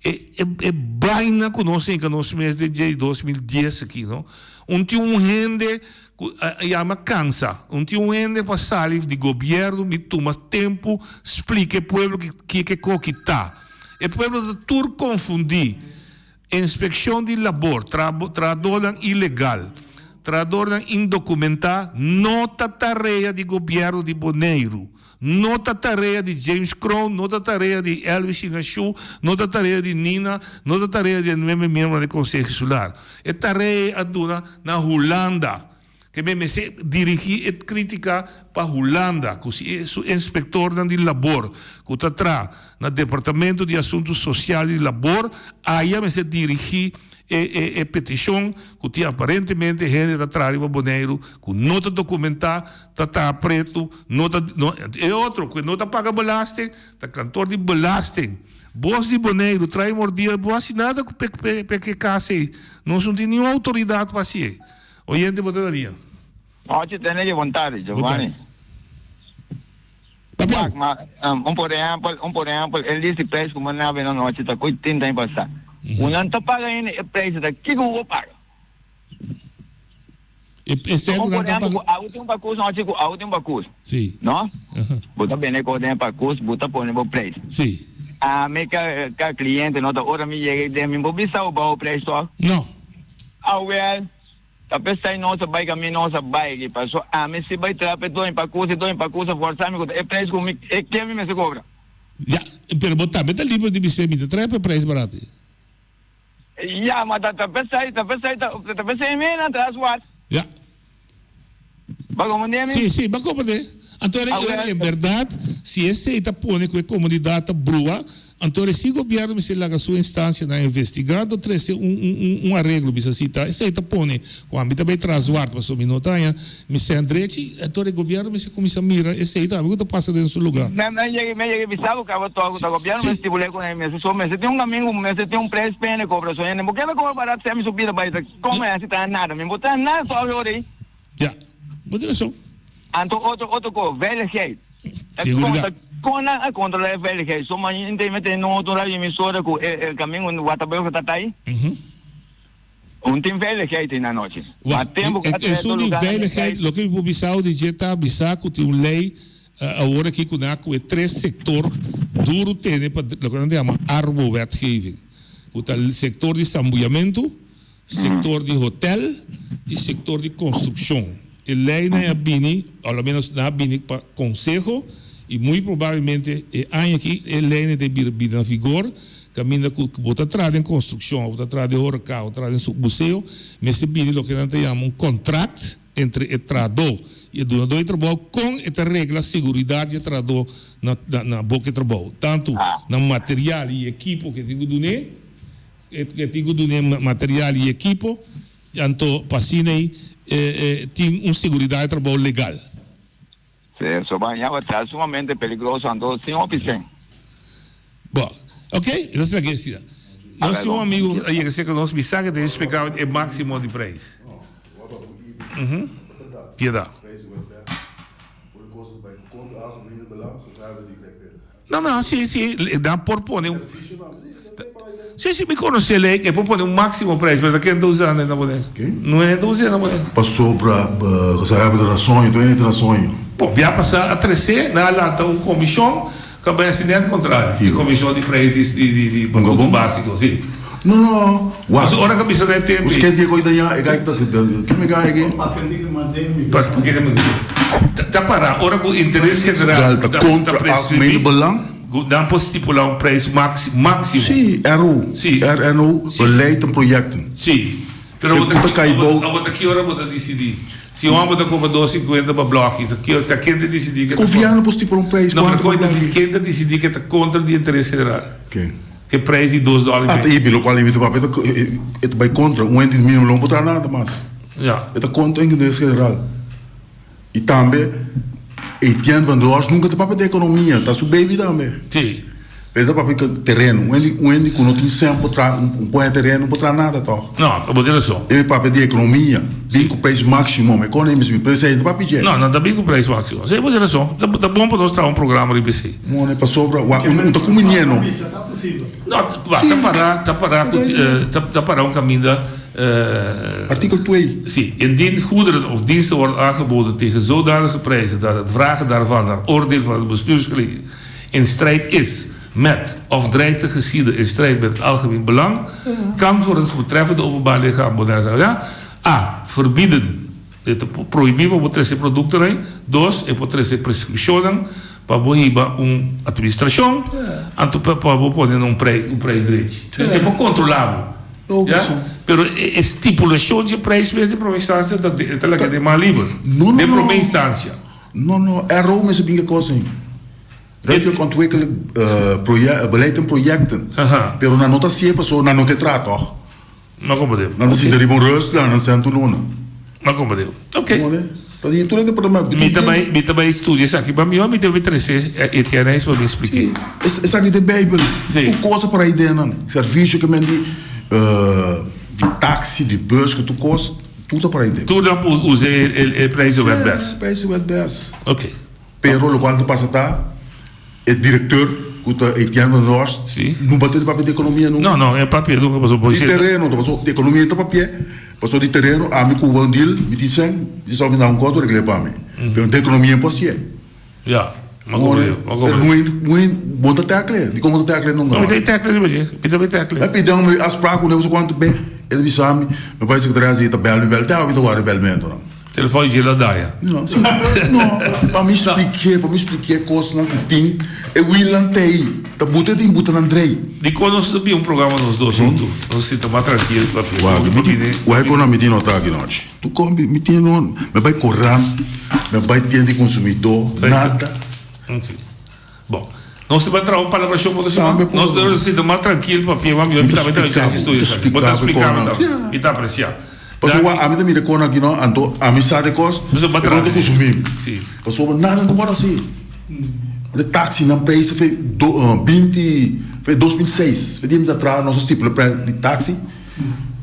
E e e baina ku nos hinka nos mes den dje 2010 aki no. Un tin un hende Ku a yama kansa. Un tin un hende pa sali di gobierno mi tuma tempu splika e pueblo kiko e koki ta. E pueblo ta tur konfundi. Inspekshon di labor, trahadornan ilegal, trahadornan indokumentá no ta tarea di gobierno di Boneiru. No ta tarea di James Kroon, no ta tarea di Elvis Ignatius, no ta tarea di Nina, no ta tarea di e nuebe miembronan di Konseho Insular. E tarea ei a duna na Hulanda. Ke men mester dirigí e krítika pa Hulanda ku si e su inspektornan di labor ku ta traha na Departamento di Asuntu Sosial i Labor aya mester dirigí E e e petishon ku tin aparentemente hende ta traha riba Boneiru ku no ta dokumentá, ta traha pretu, no ta no e otro ku no ta paga belasting, ta kantor di belasting. Bos di Boneiru trae mordia bo hasi nada ku pe pe pe ke kas ei. Nos no tin niun outoridat pa hasi ei. Oyente bo ta na liña. Nochi tene ke bon tardi, Bon Giovanni. tardi. Papia. Wak, ma un por ehempel, un por ehempel, e list di prijs ku mi a bini anochi ta koe tin aña pasá. Ku nan ta paga hende e prijs ta kiko ku bo paga? E e So, sèn ku un por nan ta ehempel, paga. ku awe tin un pakus anochi ku awe tin un pakus. Sí. No? Bo ta bende kos den e pakus, bo ta pone bo prijs. Sí. Ami ka ka kliente no ta ora mi yega den mi bo bisa bo baho prijs tòg? No. Awèl. Ta pesai nos a bai kaminda nos a bai aki paso ami si bai traha pa e doño pa kusa e doño pa kusa forsa mi ku ta e prijs ku mi e ke mi mester kobra. Ya, pero bo tambe ta liber di bis'é mi ta traha pa e prijs barato. Ya, ma ta ta pesai ta pesai ta ta pesai mi nan traha swart. Ya. Bo a komprendé mi? Si, si, bo a komprendé. Anto Awel. en berdad si esei ta pone ku e komunidat ta brua, anto si gobièrnu mester laga su instansianan investigá anto trese un un un areglo bisa si ta esei ta pone ku ami ta bai traha zwart pasobra mi no ta haña mi sèn drechi, anto e gobièrnu mester kuminsá mira esei tambe ku ta pasa den su lugá. Mi a yega mi a yega bisa bo kaba tòg ku ta gobièrnu mester stipul'é ku nan mester so mester tin un kaminda ku mester tin un preis p'e hende kobra so hende bo keda kobra barat sèn mi su bida bai ta kome hasi ta nada mi bo ta nada tòg e ora ei. Ya, bo tin rason. Anto otro otro ko, veiligheid. E Seguridad. konta kon nan a kontrola e veiligheid. So ma inte mete no otro radio emisora ku e e kamin un waterbeugel ta tai. Un tin veiligheid ei na nochi. Ma Wak, tempo ku e a trae esun tur di lugar nan veiligheid, kai. loke mi por bisao di dje ta bisa ku tin un lei awor aki ku nan a kohe tres sektor duru tene pa loke nan ta yama Arbo-wetgeving. Ku ta sektor di sambuyamentu, Sector di hotel y sector di construccion. E leynan a bini, a lo menos nan a bini pa conseho y muy probablemente e aña aki e leynan ta bira bini na vigor caminda cu bo ta traha den construccion of bo ta traha den horeca of bo ta traha den museo mester bini loke nan ta yama un contract. entre e trahadó i e dunadó di trabou kon e ta regla seguridat di e trahadó na na boka e trabou, tantu na material i ekipo ku e tin ku dun'é, e tin ku dun'é material i ekipo, anto pa asina ei tin un seguridat di trabou legal. Sí, so ban ya ta sumamente peligroso anto sin hopi sen. Bo, ok, nos ta keda asina. Nos tin un amigo a yega cerca nos bisa ke ta explica e maximo di prijs. Mhm. Keda. No, no, si, si, nan por pone un... Si, si, mi conoce ley, e por pone un maximo prijs, pero ta ken ta usando na Bonaire? No e ta usando na Bonaire. Pasobra bo ta na soño, tur hende ta na soño. Bon, bia pasa a trece, nan a lanta un comision cu a bay haci net contrario, e comision di prijs di, di, di producto basico, si. No, no, wak. Pasobra ora cu a bisa na e tempo ei. Usted Diego Idaña, e guy cu ta, ken e guy aki? Ta para ora cu interes general ta contra algemene belang. Nan por stipula un prijs maximo. Si, RO, RNO, beleid en projecten. Si, pero abo ta ki ora bo ta dicidi? Si un homber ta cobra dos cincuenta pa bloki, ta ken ta dicidi ke ta contra? Gobierno por stipula un prijs cuanto pa bloki. Ken ta dicidi ke ta contra di interes general? Ken? Ke prijs di dos dòler i Ah, medio. i lokual i mi ta papia ta e ta bai kontra un hende di mínimo lo no por traha nada mas. Ja. E ta kontra interés general. I tambe Etienne van der Horst nunka ta papia di ekonomia, ta su baby tambe. Sí. Pero e ta papia di tereno. Un hende un hende ku no tin sèn por traha un pone tereno no por traha nada tòg. No, bo tin rason. E papia di ekonomia, bin ku prijs máksimo. Ekonomi mi prijs ei ta papia dje. No, no ta bin ku prijs máksimo. Sí, bo tin rason. Ta bon pa nos traha un programa riba esei. Mone pasobra wak un ta kuminie no. No, wak ta para, ta para ku ta para un kaminda. Artikel twee. Sí, indien goederen of diensten worden aangeboden tegen zodanige prijzen dat het vragen daarvan naar oordeel van het bestuurscollege in strijd is met of dreigt te geschieden in strijd met het algemeen belang, kan voor het betreffende openbaar lichaam Bonaire A. Verbieden E ta prohibí pa bo trese produktonan ei. Dos, e por trese preskripshonnan pa bo hiba un atministrashon, anto pa bo pone na un prei un preis drechi. Dus e por kontrolá bo. Ya? Pero e stipulashon dje preis mes den prome instansia ta ta laga den man liber. Den prome instansia. No, no, RO mester bin ke kos ei. Ruimtelijk ontwikkeling beleid en projecten. Pero nan no ta hasié pasobra nan no ke traha tòg. No comprende. Nan ta sinta riba un rust dan nan sèn tur luna. No comprende. Ok. Ta di tur hende por ta Mi ta bai, mi ta bai studia esaki pa mi, mi ta bai trese Etienne Hayes pa mi splike. Si, esaki den Bijbel. Tur cosa por ahí den nan. Servicio ke men di di taxi, di bus, ku tur kos, tur ta por ahí den. Tur nan por usa e prijzenwet bes. Si, prijzenwet bes. Ok. Pero lokual ta pasa ta e direkteur ku ta Etienne van der Horst no bate di papia di ekonomia nunka. No, no, e papia nunka pasobra bo Di tereno ta pasobra di ekonomia ta papia pasobra di tereno ami ku un deal mi tin sèn mi sa mi da un kos regl'é pa mi pero di ekonomia por hasié. Ya, mi a komprende, mi a komprende. Pero bo ta tèkle, dikon bo ta tèkle nunka? No, mi ta e tèkle riba dje, mi ta e tèkle. Mi a pidi un afspraak ku ne kuantu be e ta bisa mi, mi bai sekretaria si e ta bèl mi bèl te awe mi ta wòrdu bèlmentonan. Telefòn dje lo daña. No, si, no, pa mi spliké, pa mi spliké kosnan ku tin, e wilnan t'ei, ta buta e tin buta nan drei. Dikon nos ta bin un programa nos dos huntu? Nos sinta mas trankil papia. Wak, mi tin, wak kon mi tin nota aki nochi. Tu kon mi tin no, mi bai korant, mi bai tienda di konsumidó, nada. Si. Bon, nos ta bai traha un palabrashon ku otro siman. Nos ta sinta mas trankil papia, mi ta bai traha estudio esaki. Bo ta splika mi tambe, mi ta apresiá. Pasobra ami ta mira kon aki no, anto ami sa de kos, e no ta kusumí. Pasobra nada no por hasi. De taxinan preis ta fe binti, fe 2006, fe dia mi ta traha nos a stipula preis di taxi,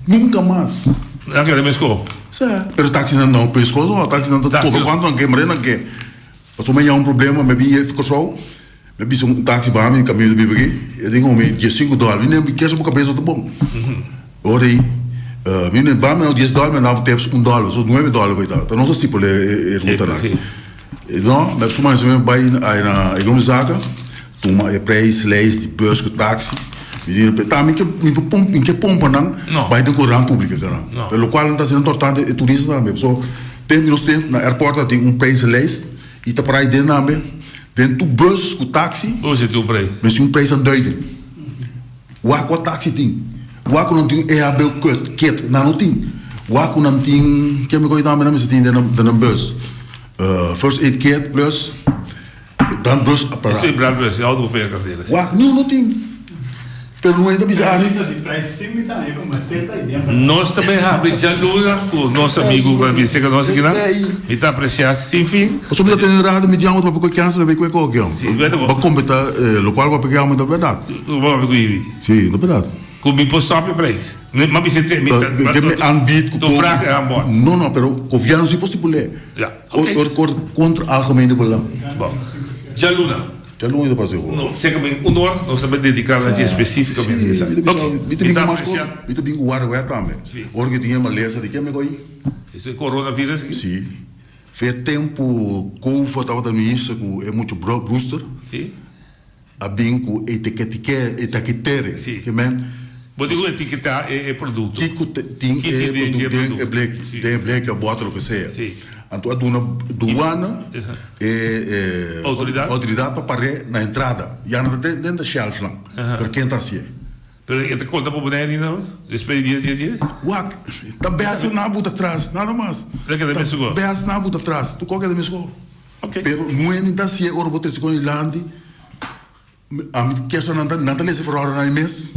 nunka mas. Nan keda meskos? Sa, pero taxinan no meskos no, taxinan ta kobra kuantu nan ke, mare nan ke. Pasobra mi haña un problema, mi a bin yega Kòrsou, mi a bisa un taxi baha mi kaminda biba aki, e di mi diesinku dòler, mi mi kesa bo kabesa ta bon. Ora ei, mi ne baha mi no dies dòler, mi a daba teps un dòler, so nuebe dòler ku e ta, ta nos a stipula e rutanan. No, mi a suma mi bai na Economie Zaken, tuma e prijslijst di bus ku taxi, mi di ta mi ke mi ke pompa nan bai den korant publika nan, pero lokual nan ta hasi nan tortante e turista tambe, so Tempu nos tin na airport ta tin un prijzenlijst y ta para den tambe den tur bus cu taxi. Bo si tin un prijs. Mester tin un prijsaanduiding. Wak cua taxi tin. Wak cu nan tin un EHBO kit, nan no tin. Wak ku nan tin, ke mi koe tambe nan mester tin den nan den nan bus. First aid kit plus brandblus aparaat. Esei brandblus, e auto por pega kandela. Wak niun no tin. Pero no e ta bisa ari. Nos ta bay habri djaluna ku nos amigu ku a bin serka nos akinan. Mi ta apresia sin fin. Pasobra mi ta tene radio mi diamu ta papia ku e cancel mi bay ku e koki. Ba kompeta lokual papia ku e amo ta bèrdat. Bo papia ku Ibi. Si, ta bèrdat. Ku mi por stop e prijs. Ma bisa te mi ta. Ke mi aanbied ku Tu vraag e aanbod. No no, pero gobièrnu si por stipul'é. Ja, oké. Or kontra algemene belang. Bon. Djaluna. Djaluna ta pasa hoor. No, seka mi un or nos ta dediká na dje spesífikamente esaki. Si, Oké. mi ta Mi bin ta ku mas apresia. kos. Mi ta bin ku warwet tambe. Si. Ora ku tin e malesa di ke mi koi? Eso e coronavirus aki? Si. Fe e tempu Cova tabata minister ku e mucha Brewster. Si. A bin ku etiketike, etakitere, ke men. Bo tin ku etiketá e produkto. Kiko tin e produkto den e bleki, den e bleki òf bòter loke sea. Anto a duna duana e outoridat pa par'é na entrada. Ya nan ta den ta shelfnan, pero ken ta hasié? Pero e ta konta pa bo na ainda no? Despues di dies dies dies? Wak, ta bèst nan a buta tras, nada mas. Ta bèst nan a buta tras, tur kos keda meskos. Pero nuenin ta hacié ora bo trece con dilanti, ami kier sa nan ta nan ta lesa verhouding na mi mes.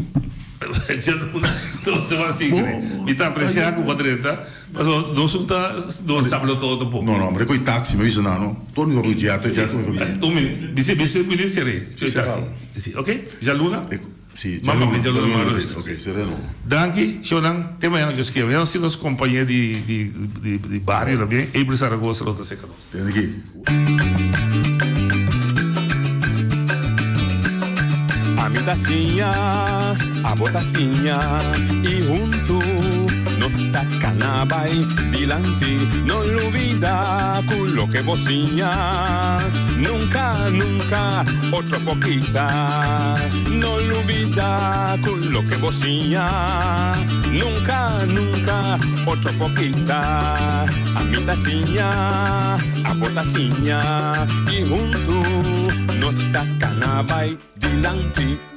Mi ta aprecia cu bo drenta, pasobra nos un ta no sablo todo tampoco. No, no, mi recoge taxi, mi bisa nan no, tur mi papia cu Jeto, Jeto mi papia. Un minut, bisa bisa minut cere, taxi, si, ok, djaluna. Si, Mama mi djaluna mama rustig. Ok, sereno. Danki, shownan, te mañana Dios kier. Mañana nos tin nos compañía di di di di bario también, Abel Zaragoza lo ta cerca nos. Tene aki. Ami ta siña, abo ta siña, i huntu nos ta kana bai dilanti. No lubida ku loke bo siña nunka, nunka otro por kita. No lubida ku loke bo siña nunka, nunka otro por kita. Ami ta siña, abo ta siña, i huntu nos ta kana bai dilanti.